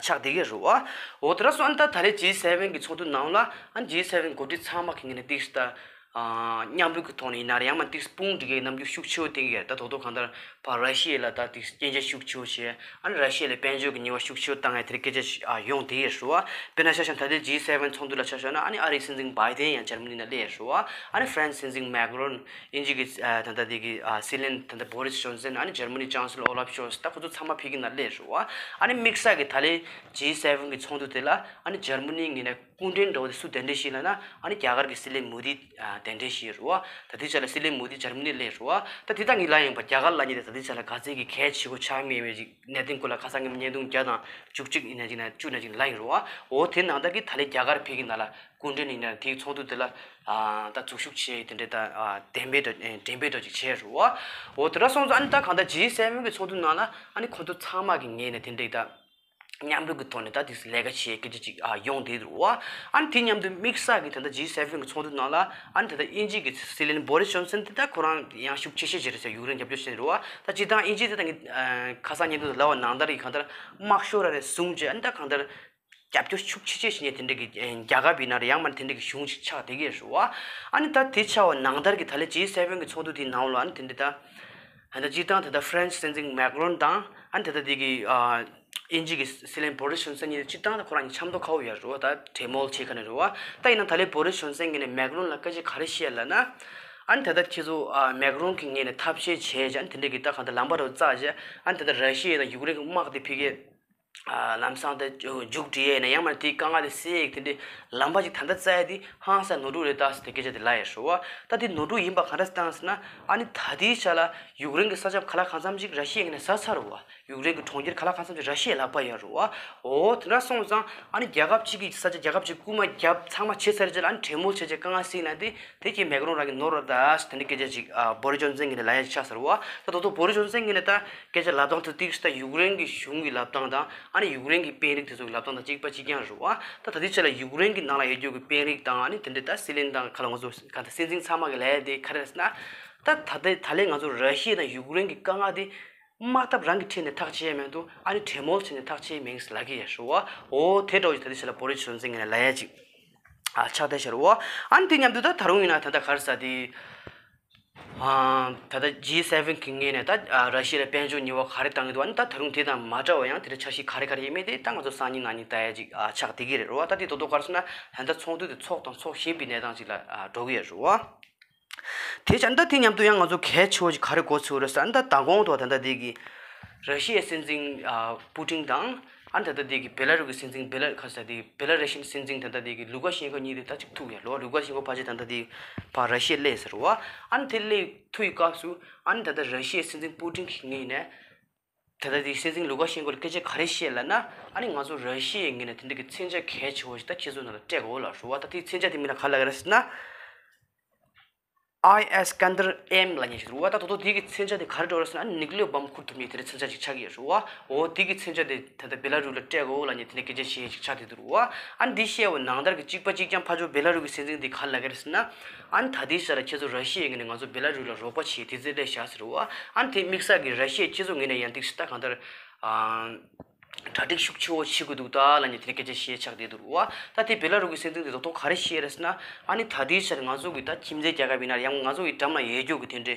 ཆགས་བསྡད་ཀྱི་རེད་བ། འོ་དེ་འདྲ་སོང་ཨ་ནི་ད་ད་ལོའི་ཇི་སེ་ཝེན་གི་ཚོགས་འདུ་ནང་ལ་ཨ་ནི་ཇི་སེ་ཝེན་འགོ་ཁྲིད་ཚང་མ་གི་ངོས་ནས་ཏིག་ད། མཉམ་རུབ་ཀྱི་ཐོག་ནས་ཡིན་ན་རེད། ཡང་མིན་ཏིག་དཔུང་སྒྲིག་གི་རྣམ་འགྱུར་ཤུགས་ཆེ་བོ་བསྟན་གྱི་ཡོད་རེད། ད་རྡོག་རྡོག་གང་ལྟར་ཕར་ར་ཤི་ཡ་ལ་ད་ཏིག་སྐྱོན་བརྗོད་ཤུགས་ཆེ་བོ་བྱས། ཨ་ནི་ར་ཤི་ཡ་ལ་དཔལ་འབྱོར་གྱི་ཉེས་པ་ཤུགས་ཆེ་བོ་བཏང་ཡ་དེ་འདྲའི་སྐད་ཆ་ཞིག་ཨ་ཡོང་བསྡད་ཡོད་རེད་བ། དཔེར་ན་ཆ་བཞག་ན་ད་ལྟའི་ཇི་སེ་ཝེན་ཚོགས་འདུ་ལ་ཆ་བཞག་ན་ཨ་ནི་ཨ་རིའི་སྲིད་འཛིན་བྷའི་ཏན་ཡང་འཇར་མ་ནི་ནང་སླེབས་ཡོད་རེད་བ། ཨ་ནི་ཧྥ་རན་སི་སྲིད་འཛིན་མེག་རོན། དབྱིན་ཇི་གི་ཨ་ད་ལྟ་དེ་གི་ཨ་སྲིད་བློན་ད་ལྟ་བྷོ་རིས་ཇོན་སན། ཨ་ནི་འཇར་མ་ནི་ཅང་སི་ལོར་ཨོ་ལབ་ཤོལ་ཚ། ད་ཁོ་ཚོ་ཚང་མ་ཕ་གི་ནང་སླེབས་ཡོད་རེད་བ། ཨ་ནི་དམིགས་བསལ་གྱི་ད་ལོའི་ཇི་སེ་ཝེན་གི་ཚོགས་འདུ་དེ་ལ་ཨ་ནི་འཇར་མ་ནིའི་ངོས་ནས་སྐུ་མགྲོན་འདྲ་བོ་དེ་སུ་གདན་འདྲེན་ཞུས་ལབ་ན། ཨ་ནི་རྒྱ་གར་གྱི་སྲིད་བློན་མོ་དི་ཨ་གདན་འདྲེན་ཞུས་རེད་བ། ད་ལྟའི་ཆ་ལ་སྲིད་བློན་མོ་དི་འཇར་མ་ནི་སླེབས་རེད་བ། ད་དེ་ད་ངས་ལབ་ཡིན་པ། རྒྱ་གར་ལབ་མཁན་དེ་ད་ལྟའི་ཆ་ལ་ག་ཚད་ཀྱི་གལ་ཆེ་པོ་ཆགས་མེད་མེད་ཅིག་གནད་དོན་སྐོར་ལ་ཁ་སང་ཉིན་བརྙན་ཐུང་བརྒྱ་དང་བཅུ་གཅིག་ཡིན་ན་ཅིག་ན་བཅུ་ན་ཅིག་ལབ་ཡིན་རེད་བ། འོ་དེ་ནང་ལྟར་གྱི་ད་ལོའི་རྒྱ་གར་ཕ་གི་ནང་ལ་སྐུ་མགྲོན་ཡིན་ན་དེའི་ཚོགས་འདུ་དེ་ལ་ཨ་ད་འཛུལ་ཞུགས་བྱས་དེ་འདྲའི་ད་ཨ་གདན་འདྲེན་འདྲ་འགྲེམས་སྤེལ་འདྲ་ཅིག་བྱས་རེད་བ། འོ་དེ་འདྲ་སོང་ཙང་ཨ་ནི་ད་གང་ལྟར་ཇི་སེ་ཝེན་གི་ཚོགས་འདུ་ནང་ལ་ཨ་ནི་ཁོ་ཚོ་ཚང་མ་གི་ངོས་ནས་དེ་འདྲའི་ད། མཉམ་རུབ་ཀྱི་ཐོག་ནས་ད་དེ་ལས་ཀ་བྱེད་སྐད་ཆ་ཅིག་ཨ་ཡོང་བསྡད་འདུག་བ། ཨ་ནི་དེ་མཉམ་དུ་དམིགས་བསལ་གྱི་ད་ལྟ་ཇི་སེ་ཝེན་གྱི་ཚོགས་འདུ་ནང་ལ་ཨ་ནི་ད་ལྟ་དབྱིན་ཇི་གི་སྲིད་བློན་བྷོ་རིས་ཇོན་སན་དེ་ད་ཁོ་རང་ཡང་ཤུགས་ཆེ་ཤོས་ཅིག་རེད་ཟེར། ཡུཀ་རེན་རྒྱབ་སྐྱོར་བྱེད་རེད་བ། ད་སྤྱིར་བཏང་དབྱིན་ཇི་དེ་ད་ངས་ཁ་སང་ཉིན་དུ་ལབ་པ་ནང་ལྟར་གྱི་གང་ལྟར་དམག་ཤོར་ར་རེ་བཟུང་བྱས། ཨ་ནི་ད་གང་ལྟར་རྒྱབ་སྐྱོར་ཤུགས་ཆེ་ཆེ་བྱེད་མཁན་དེ་འདྲ་གི་རྒྱལ་ཁབ་ཡིན་ན་རེད། ཡང་མིན་དེ་འདྲ་གི་གཞུང་ཞིག་ཆགས་བསྡད་ཀྱི་རེད་བ། ཨ་ནི་ད་དེ་ཆགས་པ་ནང་ལྟར་གྱི་ད་ལྟ་ཇི་སེ་ཝེན་གྱི་ཚོགས་འདུ་དེའི་ནང་ལ་ཨ་ནི་དེ་འདྲ་ད། ད་ལྟ་སྤྱིར་བཏང་ད་ལྟ་ཧྥ་རན་སི་སྲིད་འཛིན་མེག་རོན་དང་ཨ་ནི་ད་ལྟ་དེ་གི་ཨ་དབྱིན་ཇི་གི་སྲིད་བློན་བྷོ་རིས་ཇོན་སན་གཉིས་སྤྱིར་བཏང་ད་ཁོ་རང་གཉིས་འཆམ་མདོག་ཁ་པོ་ཡོད་རེད་བ། ད་གྲོས་མོལ་བྱེད་མཁན་རེད་བ། ད་ཡིན་ན་ད་ལོའི་བྷོ་རིས་ཇོན་སན་གྱིས་ནས་མེག་རོན་ལ་སྐད་ཆ་ག་རེ་བཤད་ལབ་ན། ཨ་ནི་ད་ལྟ་ཁྱེད་ཚོ་ཨ་མེག་རོན་གྱི་ངོས་ནས་ཐབས་ཤེས་བྱས་བྱས། ཨ་ནི་དེ་འདྲ་གི་ད་གང་ལྟར་ལམ་པ་རུ་བཙགས་བྱས། ཨ་ནི་ད་ལྟ་ར་ཤི་ཡ་དང་ཡུཀ་རེན་གྱི་དམག་དེ་ཕ་གིར་ཨ་ལམ་སང་དེ་མཇུག་སྒྲིལ་ཡས་ཡིན་ན། ཡང་མིན་དེའི་དཀའ་ངལ་དེ་སེལ་ཡས་དེ་འདྲའི་ལམ་པ་ཅིག་ད་ལྟ་བཙལ་ཡས་དེ་ཧང་སང་ནོར་འཁྲུལ་རེད་ད་ཟེར་དེ་སྐད་ཆ་དེ་ལབ་ཡོད་རེད་བ། ད་དེ་ནོར་འཁྲུལ་ཡིན་པ་ག་འདྲ་བཏང་ཟེར་ན། ཨ་ནི་ད་ལྟའི་ཆ་ལ་ཡུཀ་རེན་གྱི་ས་ཆ་ག་ལ་གང་འཚམ་ཅིག་ར་ཤི་ཡའི་ངོས་ནས་ཟ་ཚར་རེད་བ། ཡུཀ་རེན་གྱི་གྲོང་ཁྱེར་ག་ལ་གང་འཚམ་ཅིག་ར་ཤི་ཡའི་ལག་པར་ཡོད་རེད་བ། འོ་དེ་འདྲ་སོང་ཙང་ཨ་ནི་རྒྱལ་ཁབ་གཅིག་གི་ས་ཆ་རྒྱལ་ཁབ་གཅིག་རྐུན་མ་བརྒྱབ་ཚང་མ་བྱས་ཚར་རྗེས་ལ། ཨ་ནི་གྲོས་མོལ་བྱས་རྗེས་དཀའ་ངལ་སེལ་ན་དེ་དེ་ཁྱེད་མེག་རོན་རང་གི་ནོར་རེད་ད་ཟེར་དེ་འདྲའི་སྐད་ཆ་ཅིག་ཨ་བོ་རི་ཇོན་སན་གྱིས་ནས་ལབ་ཡ་ཅིག་ཆགས་ཚར་བ། ད་དོ་དོ་བོ་རི་ཇོན་སན་གྱིས་ནས་ད་སྐད་ཆ་ལབ་སྟངས་དེ་ཏིག་ད་ཡུཀ་རེན་གྱི་གཞུང་གི་ལབ་སྟངས་དང་། ཨ་ནི་ཡུཀ་རེན་གྱི་དཔོན་རིགས་དེ་ཚོ་གི་ལབ་སྟངས་དང་གཅིག་པ་གཅིག་རྐྱང་རེད་བ། ད་ད་ལྟའི་ཆ་ལ་ཡུཀ་རེན་གྱི་ནང་ལ་ཡོད་རྒྱུ་གི་དཔོན་རིགས་དང་། ཨ་ནི་དེ་འདྲའི་ད་སྲིད་བློན་དང་ག་ལ་ང་ཚོ་ག་ད་སྲིད་འཛིན་ཚང་མ་གི་ལབ་ཡ་དེ་ག་རེ་རེད་ཟེར་ན། ད་ད་ལྟའི་ད་ལན་ང་ཚོ་ར་ཤི་ཡ་དང་ཡུཀ་རེན་གྱི་དཀའ་ངལ་དེ་དམག་འཐབ་རང་གི་ཁྲིད་ནས་ཐག་བཅད་ཡ་མེད་འདུག་ཨ་ནི་གྲོས་མོལ་བྱས་ནས་ཐག་བཅད་ཡ་མིན་ཟེར་ལབ་ཀྱི་ཡོད་རེད་བ། འོ་དེ་འདྲ་བོ་ཅིག་ད་ལྟའི་ཆ་ལ་བོ་རི་ཇོན་སན་གྱིས་ནས་ལབ་ཡ་ཅིག་ཨ་ཆགས་བསྡད་ཤག་རེད་བ། ཨ་ནི་དེ་མཉམ་དུ་ད་ད་རུང་ཡིན་ན་ད་ལྟ་ག་རེ་ཟེར་དེ། ཨ་ད་ལྟ་ཇི་སེ་ཝེན་གྱི་ངོས་ནས་ད་ཨ་ར་ཤི་ཡ་ལ་དཔལ་འབྱོར་ཉེས་པ་ག་རེ་བཏང་གི་འདུག་ཨ་ནི་ད་ད་རུང་དེ་དང་མ་འདྲ་བ་ཡང་དེ་འདྲ་འཆར་གཞི་ག་རེ་ག་རེ་ཡོད་མེད་དེ་ད་ང་ཚོ་སང་ཉིན་གནངས་ཉིན་ལྟ་ཡ་ཅིག་ཨ་ཆགས་བསྡད་ཀྱི་རེད་རེད་བ། ད་དེ་རྡོག་རྡོག་ག་རེ་ཟེར་ན་ད་ལྟ་ཚོགས་འདུ་དེ་ཚོགས་དང་ཚོགས་བཞིན་པའི་གནས་སྟངས་ཅིག་ལ་ཨ་འགྲོ་གི་ཡོད་རེད་བ། དེ་བྱས་ད་དེ་མཉམ་དུ་ཡང་ང་ཚོ་གལ་ཆེ་བོ་ཅིག་ག་རེ་གོ་ཚུལ་རེད་ཟེར་ན། ད་མདང་དགོང་དུ་ད་ལྟ་དེ་གི་ར་ཤི་ཡའི་སྲིད་འཛིན་ཨ་པུ་ཏིན་དང་། ཨ་ནི་ད་ལྟ་དེ་གི་བེ་ལ་རུ་གི་སྲིད་འཛིན་བེ་ལ་ག་ཟེར་དེ་བེ་ལ་རུ་ཤི་ཡའི་སྲིད་འཛིན་ད་ལྟ་དེ་གི་ལུ་ཀ་ཤེན་ཀོ་གཉིས་དེ་ད་ཅིག་ཐུག་ཡ་ལོ། ལུ་ཀ་ཤེན་ཀོ་ཕལ་ཆེར་ད་ལྟ་དེ་ཕར་ར་ཤི་ཡ་སླེབས་ཟེར་བ། ཨ་ནི་དེ་སླེབས་ཐུག་ཡི་སྐབས་སུ་ཨ་ནི་ད་ལྟ་ར་ཤི་ཡའི་སྲིད་འཛིན་པུ་ཏིན་གྱི་ངོས་ནས་ད་ལྟ་དེ་སྲིད་འཛིན་ལུ་ཀ་ཤེན་ཀོ་ལ་སྐད་ཆ་ག་རེ་བཤད་ལབ་ན། ཨ་ནི་ང་ཚོ་ར་ཤི་ཡའི་ངོས་ནས་དེ་འདྲ་གི་མཚོན་ཆ་གལ་ཆེ་བོ་ཞིག་ད་ཁྱེད་ཚོའི་ནང་ལ་སྤྲད་དགོས་ལབ་ཟེར་བ། ད་དེ་མཚོན་ཆ་དེ་མིང་ལ་ག་ལབ་ཀྱི་རེད་ཟེར་ན། ཨའི་ཨེས་ཀན་དར་ཨེམ་ལབ་མཁན་ཞིག་འདུག་རེད་བ། ད་དོ་དོ་དེ་གི་མཚོན་ཆ་དེ་ག་རེ་འགྲོ་རེད་ཟེར་ན། ནིའུ་ཀི་ལི་ཡར་བོམ་ཁུར་ཐུབ་མཁན་དེ་འདྲའི་མཚོན་ཆ་ཞིག་ཆགས་ཀྱི་ཡོད་རེད་བ། འོ་དེ་གི་མཚོན་ཆ་དེ་ད་ལྟ་བེ་ལ་རུ་ལ་སྤྲད་དགོས་ལབ་མཁན་དེ་འདྲའི་སྐད་ཆ་བཤད་ཞིག་ཆགས་བསྡད་འདུག་རེད་བ། ཨ་ནི་དེ་བཤད་པ་ནང་ལྟར་གྱི་གཅིག་པ་གཅིག་རྐྱང་ཕར་ཕྱོགས་བེ་ལ་རུ་གི་སྲིད་འཛིན་དེ་ག་རེ་ལབ་ཀྱི་རེད་ཟེར་ན། ཨ་ནི་ད་ལྟའི་ཆ་ལ་ཁྱེད་ཚོ་ར་ཤི་ཡའི་ངོས་ནས་ང་ཚོ་བེ་ལ་རུ་ལ་རོགས་པ་བྱེད། དེ་ཚོ་སླེབས་བཞག་ཟེར་རེད་བ། ཨ་ནི་དེ་དམིགས་བསལ་གྱི་ར་ཤི་ཡས་ཁྱེད་ཚོ་ངོས་ནས་ཡང་ཏིག་ད་གང་ལྟར། ཨ། གྲ་སྒྲིག་ཤུགས་ཆེ་བོ་བྱེད་དགོས་འདུག་ད་ལབ་མཁན་དེ་འདྲའི་སྐད་ཆ་བཤད་ཆགས་བསྡད་འདུག་རེད་བ། ད་དེ་བེ་ལ་རུ་གི་སྲིད་འཛིན་དེ་རྡོག་རྡོག་ག་རེ་བཤད་རེད་ཟེར་ན། ཨ་ནི་ད་ལྟའི་ཆར་ང་ཚོ་གི་ད་ཁྱིམ་མཚེས་རྒྱལ་ཁབ་ཡིན་ན་ཡང་ང་ཚོ་གི་འགྲམ་ལ་ཡོད་རྒྱུ་གི་དེ་འདྲའི།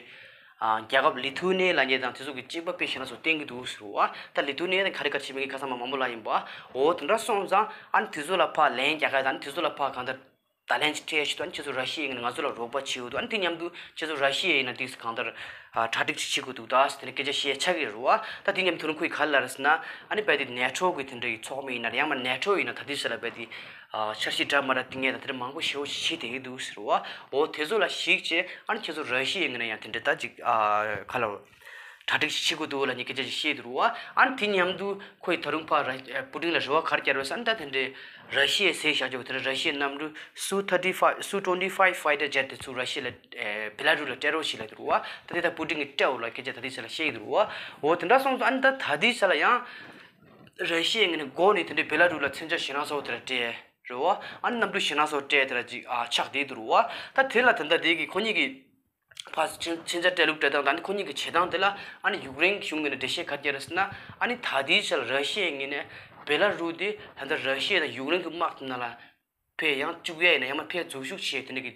ཨ། རྒྱལ་ཁབ་ལི་ཐུ་ནེ་ལབ་མཁན་དང་དེ་ཚོ་གི་གཅིག་པ་དཔེ་བཞག་ན་ཚོ་བསྟན་གྱི་འདུག་ཟེར་བ། ད་ལི་ཐུ་ནེ་ནི་ག་རེ་ག་རེ་བྱེད་མིན་གྱི་ཁ་སང་མ་མང་པོ་ལབ་ཡིན་པ། འོ་དེ་འདྲ་སོང་ཙང་ཨ་ནི་དེ་ཚོ་ལ་ཕར་ལན་རྒྱག་ག་དང་དེ་ཚོ་ལ་ཕར་གང་ལྟར། ད་ལན་ཅིག་སྤྲད་ཤི་དོན་ཁྱེད་ཚོ་ར་ཤི་ཡའི་ངོས་ནས་ང་ཚོ་ལ་རོགས་པ་བྱེད་འོ་དོ། ཨ་ནི་དེ་མཉམ་དུ་ཁྱེད་ཚོ་ར་ཤི་ཡའི་ནང་དེ་གང་ལྟར་གྲ་སྒྲིག་ཅིག་བྱེད་དགོས་འདུག་ད་ཟེར་དེ་འདྲ་སྐད་ཆ་བཤད་ཆགས་ཀྱི་རེད་བ། ད་དེ་མཉམ་དུ་ཁོས་ག་རེ་ལབ་རེད་ཟེར་ན། ཨ་ནི་རྦད་དེ་ནེ་ཊོ་གི་དེ་འདྲ་ཡི་ཚོགས་མི་ཡིན་ན་ཡང་མ་ནེ་ཊོ་ཡིན་ན་ད་དེ་ཟེར་ལ་རྦད་དེ་འཆར་གཞི་འདྲ་མ་འདྲ་བཏིང་ཡས་དང་དེ་འདྲ་མང་པོ་ཞེ་པོ་ཞིག་བྱེད་བསྡད་ཀྱི་འདུག་ཟེར་བ། འོ་དེ་ཚོ་ལ་གཞིགས་བྱས་ཨ་ནི་ཁྱེད་ཚོ་ར་ཤི་ཡའི་ངོས་ནས་ཡང་དེ་འདྲ་ད་ཅིག་ག་ལ། གྲ་སྒྲིག་ཞིག་བྱེད་དགོས་འདུག་ལབ་མཁན་སྐད་ཆ་ཞིག་བཤད་འདུག་རེད་བ། ཨ་ནི་དེ་མཉམ་དུ་ཁོས་ད་རུང་ཕར་ར་པུ་ཏིན་ལ་རེ་བ་ག་རེ་བསྐྱལ་བ་ཟེར་ན། ད་དེ་འདྲའི་ར་ཤི་ཡས་བཟོས་བཞག་ཆོག་དེ་འདྲ་ར་ཤི་ཡའི་གནམ་གྲུ་སུ་ཐར་ཊི་ཕའིབ་སུ་ཊུ་ཝེན་ཊི་ཕའིབ་ཕའི་ཊར་ཇེཊ་དེ་ཚོ་ར་ཤི་ཡ་ལ་བེ་ལ་རུ་ལ་སྤྲད་རོགས་བྱེད་ལབ་འདུག་རེད་བ། ད་དེ་ད་པུ་ཏིན་གྱིས་སྤྲད་འོ་ལབ་སྐད་ཆ་ད་དེ་ཆ་ལ་བཤད་ཀྱི་འདུག་རེད་བ། འོ་དེ་འདྲ་སོང་ཙང་ཨ་ནི་ད་ད་དེ་ཆ་ལ་ཡང་ར་ཤི་ཡའི་ངོས་ནས་འགོ་ནས་དེ་འདྲའི་བེ་ལ་རུ་ལ་མཚོན་ཆ་ཞེད་སྣང་ཚ་བོ་དེ་འདྲ་སྤྲད་རེད་བ། ཨ་ནི་གནམ་གྲུ་ཞེད་སྣང་ཚ་བོ་སྤྲད་དེ་འདྲ་ཅིག་ཨ་ཆགས་བསྡད་འདུག་རེད་བ། ད་དེ་ལ་ད་ལྟ་དེ་གི་ཁོ་གཉིས་ཀྱི་ཕར་མཚོན་མཚོན་ཆ་སྤྲད་ལུགས་སྤྲད་སྟངས་དང་ཨ་ནི་ཁོ་གཉིས་ཀྱི་བྱེད་སྟངས་དེ་ལ་ཨ་ནི་ཡུཀ་རེན་གཞུང་ངོས་ནས་འགྲེལ་བཤད་ག་རེ་བརྒྱབ་རེད་ཟེར་ན། ཨ་ནི་ད་ལྟའི་ཆར་ར་ཤི་ཡའི་ངོས་ནས་བེ་ལ་རུ་དེ་ད་ལྟ་ར་ཤི་ཡ་དང་ཡུཀ་རེན་གྱི་དམག་དེ་ནང་ལ་ཕར་ཡང་བཅུག་ཡ་ཡིན་ན་ཡང་མ་ཕར་འཛུལ་ཞུགས་བྱས་དེ་འདྲ་གི་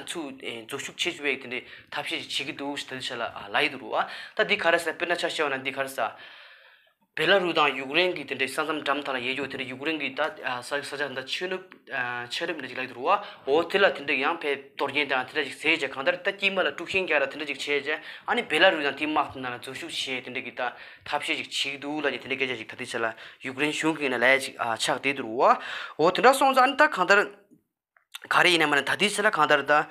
ཚུར་འཛུལ་ཞུགས་བྱེད་བཅུག་ཡ་གི་དེ་འདྲའི་ཐབས་ཤེས་ཅིག་བྱེད་ཀྱི་འདུག་ད་ལྟའི་ཆར་ལ་ལབ་ཡི་འདུག་རེད་བ། ད་འདི་ག་རེ་ཟེར་དཔེར་ན་ཆ་བཞག་པ་ན་འདི་ག་རེ་ཟེར། བེ་ལ་རུ་དང་ཡུཀ་རེན་གྱི་དེ་འདྲའི་ས་མཚམས་འགྲམ་དག་ལ་ཡོད་རྒྱུ་དེ་འདྲའི་ཡུཀ་རེན་གྱི་ད་ས་ས་ཆ་འདི་ཆོས་ལུགས་ཆོས་ལུགས་འདྲ་ཅིག་ལ་ཡོད་རུ་བ། འོ་དེ་ལ་དེ་འདྲའི་ཡང་ཕར་གཏོར་སྐྱོན་དང་དེ་འདྲ་ཅིག་བཟོས་རྗེས་གང་ལྟར་ད་དཀྱིལ་མ་ལ་དཀྲུག་ཤིང་རྒྱག་ལ་དེ་འདྲ་ཅིག་བྱས་རྗེས་ཨ་ནི་བེ་ལ་རུ་དང་དེའི་དམག་དེ་ནང་ལ་འཛུལ་ཞུགས་བྱས་དེ་འདྲ་གི་ད་ཐབས་ཤེས་ཅིག་བྱེད་ཀྱི་འདུག་ལབ་ཀྱི་དེ་འདྲའི་སྐད་ཆ་ཅིག་ད་ལྟའི་ཆ་ལ་ཡུཀ་རེན་གཞུང་གི་ནང་ལ་ཡ་ཅིག་ཆགས་བསྡད་འདུག་རུ་བ། འོ་དེ་འདྲ་སོང་ཙང་ཨ་ནི་ད་གང་ལྟར། ག་རེ་ཡིན་ན་མ་ན་ད་ལྟའི་ཆ་ལ་གང་ལྟར་ད།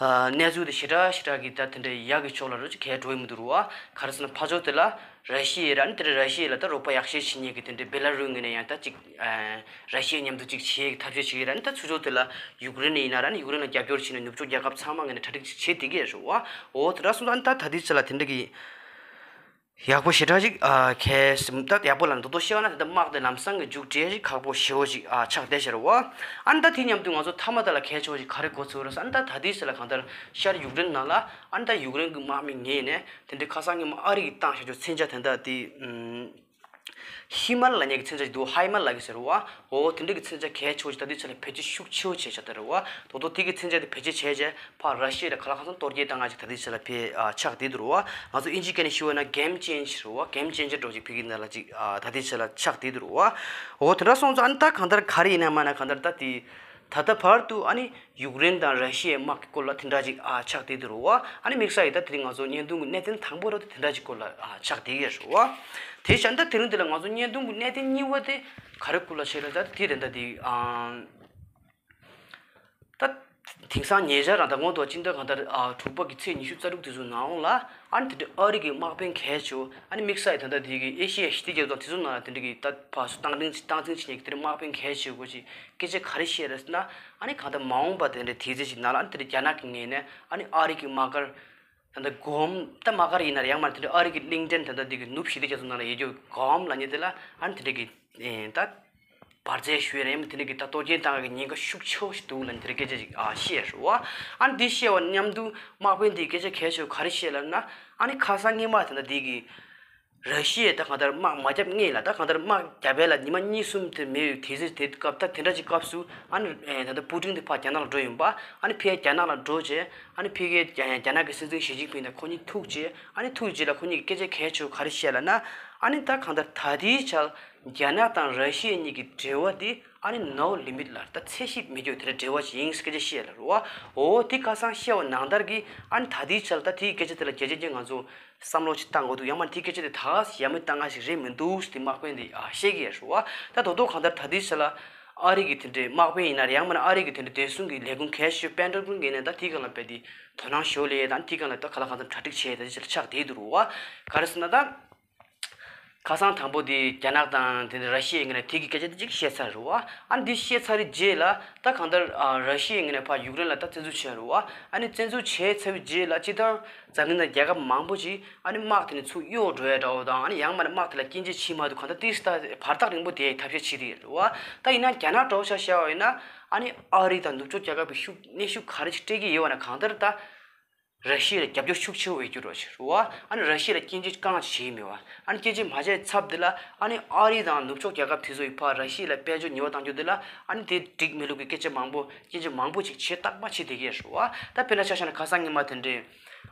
ཨ། གནས་ཚུལ་དེ་ཞེ་དྲག་ཞེ་དྲག་གི་ད་དེ་འདྲའི་ཡག་གི་ཕྱོགས་ལ་རོ་ཅིག་གས་འགྲོ་ཡི་མི་འདུག་རུ་བ། ག་རེ་ཟེར་ན་ཕར་ཕྱོགས་དེ་ལ་ར་ཤི་ཡ་ར་ནི་དེ་འདྲ་ར་ཤི་ཡ་ལ་ད་རོགས་པ་ཡག་ཤོས་བྱེད་མཁན་གྱི་དེ་འདྲའི་བེ་ལ་རུ་ངོས་ནས་ཡང་ད་ཅིག་ཨ། ར་ཤི་ཡ་མཉམ་དུ་ཅིག་བྱེད་ཀྱི་ཐབས་ཤེས་བྱེད་ཀྱི་ར་ནི་ད་ཚུར་ཕྱོགས་དེ་ལ་ཡུཀ་རེན་ཡིན་ན་ར་ནི་ཡུཀ་རེན་ལ་རྒྱབ་སྐྱོར་བྱེད་ནས་ནུབ་ཕྱོགས་རྒྱལ་ཁབ་ཚང་མ་ངོས་ནས་གྲ་སྒྲིག་ཅིག་བྱེད་བསྡད་ཀྱི་རེད་རུ་བ། འོ་དེ་འདྲ་སོང་ཙང་ཨ་ནི་ད་ད་ལྟའི་ཆ་ལ་དེ་འདྲ་གི་ཡག་པོ་ཞེ་དྲག་ཅིག་ཨ། གལ་སྲིད་ད་ཡག་པོ་ལ་མདོར་མདོར་བཤད་པ་ན་ད་ལྟ་དམག་དེ་ལམ་སང་གི་མཇུག་སྒྲིལ་ཞིག་ཁག་པོ་ཞེ་པོ་ཞིག་ཨ། ཆགས་བསྡད་ཤག་རེད་བ། ཨ་ནི་ད་དེ་མཉམ་དུ་ང་ཚོ་མཐའ་མ་ད་ལ་གལ་ཆེ་བོ་ཞིག་ག་རེ་གོ་ཚོད་རེད་ཟེར་ན། ད་ད་ལྟའི་ཆ་ལ་གང་ལྟར་ཤར་ཡུཀ་རེན་ནང་ལ་ཨ་ནི་ད་ཡུཀ་རེན་གི་དམག་མི་ངོས་ནས་དེ་འདྲའི་ཁ་སང་ཉིན་མོ་ཨ་རི་གིས་བཏང་བཞག་རྒྱུ་མཚོན་ཆ་དེ་འདྲ་དེ་ཨུམ། ཧི་མར་ལབ་མཁན་གྱི་མཚོན་ཆ་ཞིག་འདུག་ཧའི་མར་ལབ་ཀྱི་ཟེར་བ། འོ་དེ་འདྲ་གི་མཚོན་ཆ་གལ་ཆེ་བོ་ཞིག་ད་ལྟའི་ཆ་ལ་བེད་སྤྱོད་ཤུགས་ཆེ་བོ་བྱས་བཞག་ད་རེད་བ། དོ་དོ་དེ་གི་མཚོན་ཆ་དེ་བེད་སྤྱོད་བྱས་རྗེས་ཕར་ར་ཤི་ཡ་ལ་ག་ལ་གང་འཚམ་གཏོར་སྐྱོན་བཏང་ང་ཅིག་ད་ལྟའི་ཆ་ལ་ཕེ་ཨ། ཆགས་བསྡད་འདུག་རེད་བ། ང་ཚོ་ཨིན་ཇི་སྐད་ནས་ཞུ་བ་ན་གེམ་ཅེན་ཇར་རེད་བ། གེམ་ཅེན་ཇར་འདྲ་བོ་ཅིག་ཕ་གི་ནང་ལ་ཅིག་ཨ། ད་ལྟའི་ཆ་ལ་ཆགས་བསྡད་འདུག་རེད་བ། འོ་དེ་འདྲ་སོང་ཙང་ཨ་ནི་ད་གང་ལྟར་ག་རེ་ཡིན་ན་མ་ན་གང་ལྟར་ད་དེ་ད་ལྟ་བར་དུ་ཨ་ནི་ཡུཀ་རེན་དང་ར་ཤི་ཡའི་དམག་གི་སྐོར་ལ་དེ་འདྲ་ཅིག་ཨ། ཆགས་བསྡད་འདུག་རེད་བ། ཨ་ནི་དམིགས་བསལ་གྱི་ད་དེ་རིང་ང་ཚོ་བརྙན་ཐུང་གི་གནད་དོན་དང་པོ་ར་དེ་དེ་འདྲ་ཅིག་སྐོར་ལ་ཨ། ཆགས་བསྡད་ཀྱི་རེད་བ། དེ་བཞིན་ད་དེ་རིང་འདི་ལ་ང་ཚོ་བརྙན་ཐུང་གི་གནད་དོན་གཉིས་པ་དེ་ག་རེ་སྐོར་ལ་བྱས་ན་ད་དེ་རེད། ད་དེ་ཨ། ད་དེང་སང་ཉེ་ཆར་རང་ད་སྔོན་དུ་སྤྱི་ཟླ་གང་ལྟར་ཨ། དྲུག་པ་གི་ཚེས་ཉི་ཤུ་རྩ་དྲུག་དེ་ཚོའི་ནང་ལ་ཨ་ནི་དེ་འདྲའི་ཨ་རི་གི་དམག་དཔོན་གལ་ཆེ་བོ། ཨ་ནི་དམིགས་བསལ་ད་ལྟ་དེ་གི་ཨེ་ཤི་ཡའི་ཞི་བདེ་རྒྱ་མཚོ་དང་དེ་ཚོའི་ནང་ལ་དེ་འདྲ་གི་ད་ཕར་ཚུར་སྟངས་འཛིན་སྟངས་འཛིན་བྱེད་མཁན་གྱི་དེ་འདྲའི་དམག་དཔོན་གལ་ཆེ་བོ་ཅིག་སྐད་ཆ་ག་རེ་བཤད་རེད་ཟེར་ན། ཨ་ནི་གང་ལྟར་མ་འོངས་པ་དེ་འདྲའི་དུས་ཚོད་ཅིག་ནང་ལ་ཨ་ནི་དེ་འདྲའི་རྒྱ་ནག་གི་ངོས་ནས་ཨ་ནི་ཨ་རི་གི་དམག་སྒར་ད་ལྟ་སྒོམ་ད་དམག་སྒར་ཡིན་ན་ཡང་མ་དེ་འདྲའི་ཨ་རི་གི་གླིང་ཕྲན་ད་ལྟ་འདི་གི་ནུབ་ཞི་བདེ་རྒྱ་མཚོ་ནང་ལ་ཡོད་རྒྱུ་སྒོམ་ལབ་མཁན་དེ་ལ་ཨ་ནི་དེ་འདྲ་གི་ད་འབར་རྫས་ཞུ་ཡས་རེད། ཡང་མ་དེ་འདྲ་གི་ད་གཏོར་སྐྱོན་བཏང་ཡས་ཀྱི་ཉེན་ཁ་ཤུགས་ཆེ་བོ་ཞིག་འདུག་ལབ་ནས་དེ་འདྲ་སྐད་ཆ་ཞིག་ཨ། བཤད་རེད་བ། ཨ་ནི་འདི་བཤད་པ་མཉམ་དུ་དམག་དཔོན་འདིས་སྐད་ཆ་གལ་ཆེ་བོ་ག་རེ་བཤད་ལབ་ན། ཨ་ནི་ཁ་སང་སྔོན་མ་དེ་འདྲ་འདི་གི་ར་ཤི་ཡས་ད་གང་ལྟར་དམག་མ་བརྒྱབ་སྔོན་ལ་ད་གང་ལྟར་དམག་བརྒྱབ་པ་ལ་ཉི་མ་གཉིས་གསུམ་དེ་མེད་པའི་དུས་ཚོད་དེ་སྐབས་ད་དེ་འདྲ་ཅིག་སྐབས་སུ་ཨ་ནི་ད་ལྟ་པུ་ཏིན་དེ་ཕར་རྒྱ་ནག་ལ་འགྲོ་ཡིན་པ། ཨ་ནི་ཕར་རྒྱ་ནག་ལ་འགྲོ་རྗེས་ཨ་ནི་ཕ་གིའི་རྒྱ་ནག་གི་སྲིད་འཛིན་ཞི་ཅིན་ཕིང་དང་ཁོ་གཉིས་ཐུག་རྗེས་ཨ་ནི་ཐུག་རྗེས་ལ་ཁོ་གཉིས་ཀྱིས་སྐད་ཆ་གལ་ཆེ་བོ་ག་རེ་བཤད་ལབ་ན། ཨ་ནི་ད་གང་ལྟར་ད་ལྟའི་ཆར་རྒྱ་ནག་དང་ར་ཤི་ཡ་གཉིས་ཀྱི་འབྲེལ་བ་དེ་ཨ་ནི་no limit ལ་ད་ཚད་གཞི་མེད་རྒྱུ་དེ་འདྲ་འབྲེལ་བ་ཞིག་ཡིན་སྐད་ཆ་བཤད་ལ་རུ་བ། འོ་དེ་ཁ་སང་བཤད་པ་ནང་ལྟར་གྱི་ཨ་ནི་ད་ལྟའི་ཆར་ད་དེའི་སྐད་ཆ་དེ་ལ་རྒྱལ་སྤྱི་གིས་ང་ཚོ་བསམ་བློ་ཞིག་བཏང་དགོས་འདུག་ཡང་མ་དེའི་སྐད་ཆ་དེ་ད་ག་ཡ་མེད་བཏང་ང་ཞིག་རེད་མི་འདུག་དེ་དམག་དཔོན་དེ་ཨ་བཤད་ཀྱི་ཡོད་རུ་བ། ད་དོ་དོ་གང་ལྟར་ད་ལྟའི་ཆར་ལ་ཨ་རི་གི་དེ་འདྲའི་དམག་དཔོན་ཡིན་ན་ཡང་མ་ན་ཨ་རི་གི་དེ་འདྲའི་བདེ་སྲུང་གི་ལས་ཁུངས་གལ་ཆེ་པེན་ཊ་གོན་གི་ནས་ད་དེའི་སྒང་ལ་རྦད་དེ་དོ་སྣང་ཞུ་ལས་ད་དེའི་སྒང་ལ་ད་ག་ལ་གང་འཚམ་གྲ་སྒྲིག་བྱས་ད་དེ་ཆར་ཆགས་བསྡད་འདུག་རུ་བ། ག་རེ་ཟེར་ན་ད། ཁ་སང་དང་པོ་དེ་རྒྱ་ནག་དང་དེ་ནས་ར་ཤི་ཡའི་ངོས་ནས་དེ་གི་སྐད་ཆ་དེ་གཅིག་བཤད་ཚར་རེད་བ། ཨ་ནི་འདི་བཤད་ཚར་རེད་རྗེས་ལ་ད་གང་ལྟར་ཨ་ར་ཤི་ཡའི་ངོས་ནས་ཕར་ཡུཀ་རེན་ལ་ད་བཙན་འཛུལ་བྱས་རེད་བ། ཨ་ནི་བཙན་འཛུལ་བྱས་ཚར་བའི་རྗེས་ལ་སྤྱིར་བཏང་འཛམ་གླིང་ནང་རྒྱལ་ཁབ་མང་པོ་ཅིག་ཨ་ནི་དམག་དེ་ནི་ཚུར་གཡུག་འགྲོ་ཡ་འདྲ་བོ་དང་། ཨ་ནི་ཡང་མིན་ན་དམག་དེ་ལ་སྐྱོན་བརྗོད་བྱེད་མ་ཐུབ། གང་ལྟར་ཏིས་ད་བར་ཐག་རིང་པོ་དེ་ཐབས་ཤེས་བྱེད་དེ་ཡོད་རེད་བ། ད་ཡིན་ན་རྒྱ་ནག་འདྲ་བོ་ཆ་བཞག་པ་ཡིན་ན། ཨ་ནི་ཨ་རི་དང་ནུབ་ཕྱོགས་རྒྱལ་ཁབ་ཀྱི་ཤུགས་གནོན་ཤུགས་ག་རེ་ཞིག་སྤྲད་ཀྱི་ཡོད་པ་ན། གང་ལྟར་ད་ར་ཤི་ཡ་ལ་རྒྱབ་སྐྱོར་ཤུགས་ཆེ་བོ་ཡོད་རྒྱུ་རེད་བ། ཨ་ནི་ར་ཤི་ཡ་ལ་སྐྱོན་བརྗོད་རྐང་བྱེད་ཀྱི་མེད་བ། ཨ་ནི་སྐྱོན་བརྗོད་མ་བྱས་ཚབ་དེ་ལ། ཨ་ནི་ཨ་རི་དང་ནུབ་ཕྱོགས་རྒྱལ་ཁབ་དེ་ཚོ་ཡིས་ཕར་ར་ཤི་ཡ་ལ་དཔལ་འབྱོར་ཉེས་པ་བཏང་རྒྱུ་དེ་ལ། ཨ་ནི་དེ་འགྲིག་མེད་ལུགས་ཀྱི་སྐད་ཆ་མང་པོ་སྐྱོན་བརྗོད་མང་པོ་ཅིག་བྱེད་རྟག་པ་བྱེད་བསྡད་ཀྱི་རེད་བ། ད་དཔེར་ན་ཆ་བཞག་ན་ཁ་སང་ཉི་མ་དེ་འདྲའི་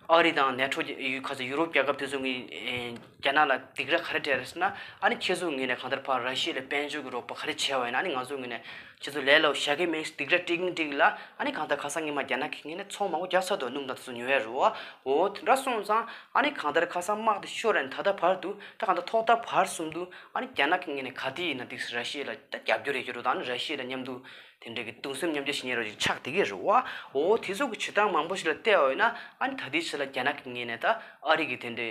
ཨ་རི་དང་ནེ་ཊོ་ཁ་ས་ཡུ་རོབ་རྒྱལ་ཁབ་དེ་ཚོ་ངས་རྒྱ་ནག་ལ་སྡིགས་ར་ག་རེ་སྤྲད་རེད་ཟེར་ན། ཨ་ནི་ཁྱེད་ཚོའི་ངོས་ནས་གང་ལྟར་ཕར་ར་ཤི་ཡ་ལ་དཔལ་འབྱོར་གྱི་རོགས་པ་ག་རེ་བྱས་པ་ཡིན་ན། ཨ་ནི་ང་ཚོའི་ངོས་ནས་ཁྱེད་ཚོ་ལས་སླ་པོ་བཞག་གི་མེད། སྡིགས་ར་སྤྲད་ཀྱིན་སྤྲད་ཀྱིན་ལ། ཨ་ནི་གང་ལྟར་ཁ་སང་ཉི་མ་རྒྱ་ནག་གི་ངོས་ནས་ཚོང་མང་པོ་རྒྱག་ཚར་འདུག་སྣུམ་དང་དེ་ཚོ་ཉོ་ཡ་རེད་བ། འོ་དེ་འདྲ་སོང་ཙང་ཨ་ནི་གང་ལྟར་ཁ་སང་དམག་དེ་ཤོར་རན་ད་ལྟ་བར་དུ་ད་གང་ལྟར་ཐོག་མཐའ་བར་གསུམ་དུ་ཨ་ནི་རྒྱ་ནག་གི་ངོས་ནས་ག་དུས་ཡིན་ན་ཏིས་ར་ཤི་ཡ་ལ་ད་རྒྱབ་སྐྱོར་ཡོད་རྒྱུ་རེད། ད་ཨ་ནི་ར་ཤི་ཡ་དང་མཉམ་དུ་དེ་འདྲའི་གི་གདུང་སེམས་མཉམ་སྐྱེད་བྱེད་མཁན་རོ་ཅིག་ཆགས་བསྡད་ཀྱི་རེད་བ། འོ་དེ་ཚོ་གི་བྱེད་སྟངས་མང་པོ་ཞིག་ལ་བལྟས་པ་ཡིན་ན། ཨ་ནི་ད་ལྟའི་ཆ་ལ་རྒྱ་ནག་གི་ངོས་ནས་ད་ཨ་རི་གི་དེ་འདྲའི་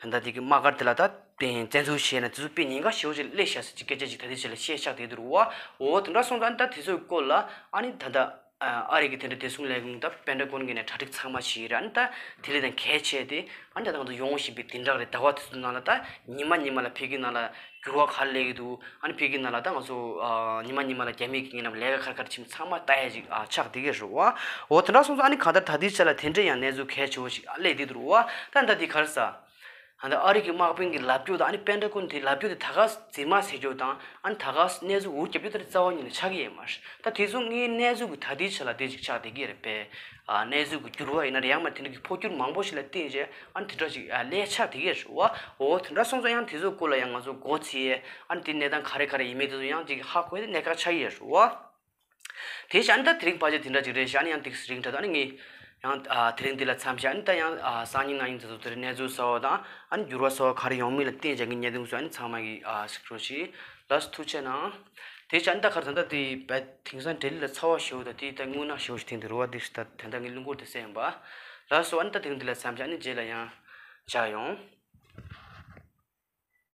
ད་ལྟ་དེ་གི་དམག་སྒར་དེ་ལ་ད་དཔེ་བཙན་འཛུལ་བྱས་ན་དེ་ཚོ་དཔེ་ཉེན་ཁ་ཞེ་པོ་ཅིག་སླེབས་ཤག་ཟེར་གྱི་སྐད་ཆ་ཅིག་ད་ལྟའི་ཆ་ལ་བཤད་ཤག་བསྡད་འདུག་བ། འོ་དེ་འདྲ་སོང་ཙང་ཨ་ནི་ད་དེ་ཚོའི་སྐོར་ལ་ཨ་ནི་ད་ལྟ་ཨ་རི་གི་དེ་འདྲ་བདེ་སྲུང་ལས་ཁུངས་ད་པེན་ཊ་གོན་གྱི་ནས་གྲ་སྒྲིག་ཚང་མ་བྱས་རེད། ཨ་ནི་ད་དེ་ལས་ད་གལ་ཆེ་དེ་ཨ་ནི་ད་ད་ང་ཚོ་ཡོང་བཞིན་པའི་བདུན་ཕྲག་རེ་ཟླ་བ་དེ་ཚོ་ནང་ལ་ད་ཉི་མ་ཉི་མ་ལ་ཕ་གི་ནང་ལ་འགྱུར་བ་ག་རེ་སླེབས་ཀྱི་འདུག་ཨ་ནི་ཕ་གི་ནང་ལ་ད་ང་ཚོ་ཨ་ཉི་མ་ཉི་མ་ལ་རྒྱ་མི་གི་ངོས་ནས་ལས་ཀ་ག་རེ་ག་རེ་བྱེད་མིན་ཚང་མ་ལྟ་ཡ་ཅིག་ཨ་ཆགས་བསྡད་ཀྱི་རེད་བ། འོ་དེ་འདྲ་སོང་ཙང་ཨ་ནི་གང་ལྟར་ད་ལྟའི་ཆ་ལ་དེ་འདྲའི་ཡང་གནས་ཚུལ་གལ་ཆེ་བོ་ཞིག་ཨ་སླེབས་བསྡད་འདུག་བ། ད་ད་དེ་ག་རེ་ཟ། ད་ལྟ་ཨ་རི་གི་དམག་དཔོན་གྱི་ལབ་རྒྱུ་དང་ཨ་ནི་པེན་ཊ་གོན་དེ་ལབ་རྒྱུ་དེ་ད་ག་རྫུན་མ་ཟེར་རྒྱུ་དང་། ཨ་ནི་ད་ག་གནས་ཚུལ་འུར་རྒྱབ་རྒྱུ་དེ་རྩ་བ་ཉིད་ནས་ཆགས་ཀྱི་ཡོད་མ་རེད། ད་དེ་ཚོ་ངའི་གནས་ཚུལ་གྱི་ད་ལྟའི་ཆ་ལ་དེ་ཅིག་ཆགས་བསྡད་ཀྱི་རེད་པས། ཨ་གནས་ཚུལ་གྱི་འགྱུར་བ་ཡིན་ན་རེད། ཡང་མ་དེ་འདྲ་གི་འཕོ་འགྱུར་མང་པོ་ཞིག་ལ་བརྟེན་བྱས་ཨ་ནི་དེ་འདྲ་ཞིག་ཨ་ལས་ཆགས་བསྡད་ཀྱི་རེད་བ། འོ་དེ་འདྲ་སོང་ཙང་ཡང་དེ་ཚོའི་སྐོར་ལ་ཡང་ང་ཚོ་མགོ་ཚོས་ཡས། ཨ་ནི་དེ་གནས་སྟངས་ག་རེ་ག་རེ་ཡིན་མིན་དེ་ཚོ་ཡང་ཅིག་ཧ་གོ་ཡས་དེ་གནད་འགག་ཆགས་ཀྱི་ཡོད་རེད་བ། དེ་བཞིན་ཨ་ནི་ད་དེ་རིང་ཕལ་ཆེར་དེ་འདྲ་ཅིག་རེད་ཤག་ཨ་ནི་ཡང་ཏིག་རིང་དྲགས་འདུག་ཨ་ནི་ངས་ཡང་ཨ་དེ་རིང་འདི་ལ་མཚམས་བཞག་ཨ་ནི་ད་ཡང་ཨ་སང་ཉིན་གནངས་ཉིན་དེ་ཚོ་དེར་གནས་ཚུལ་གསར་བ་དང་ཨ་ནི་འགྱུར་བ་གསར་བ་ག་རེ་ཡོང་མིན་ལ་བརྟེན་བྱས་ངས་བརྙན་ཐུང་བཟོས། ཨ་ནི་ཚང་མ་གིས་ཨ་གཟིགས་རོགས་བྱེད། ལགས་སོ། ཐུགས་རྗེ་གནང་། དེ་བཞིན་ཨ་ནི་ད་ག་རེ་ད་ལྟ་དེ་བས་དེང་སང་ལྡི་ལི་ལ་ཚ་བ་ཞེ་པོ་དང་དེ་ད་རྔུལ་ནག་ཞེ་པོ་ཞིག་ཐོན་འདུག་རེད་བ། དེ་ད་དེ་འདྲ་ངས་རླུང་འཁོར་དེ་བསད་ཡིན་པ། ལགས་སོ། ཨ་ནི་ད་དེ་རིང་འདི་ལ་མཚམས་བཞག་ཨ་ནི་རྗེས་ལ་ཡང་མཇལ་ཡོང་།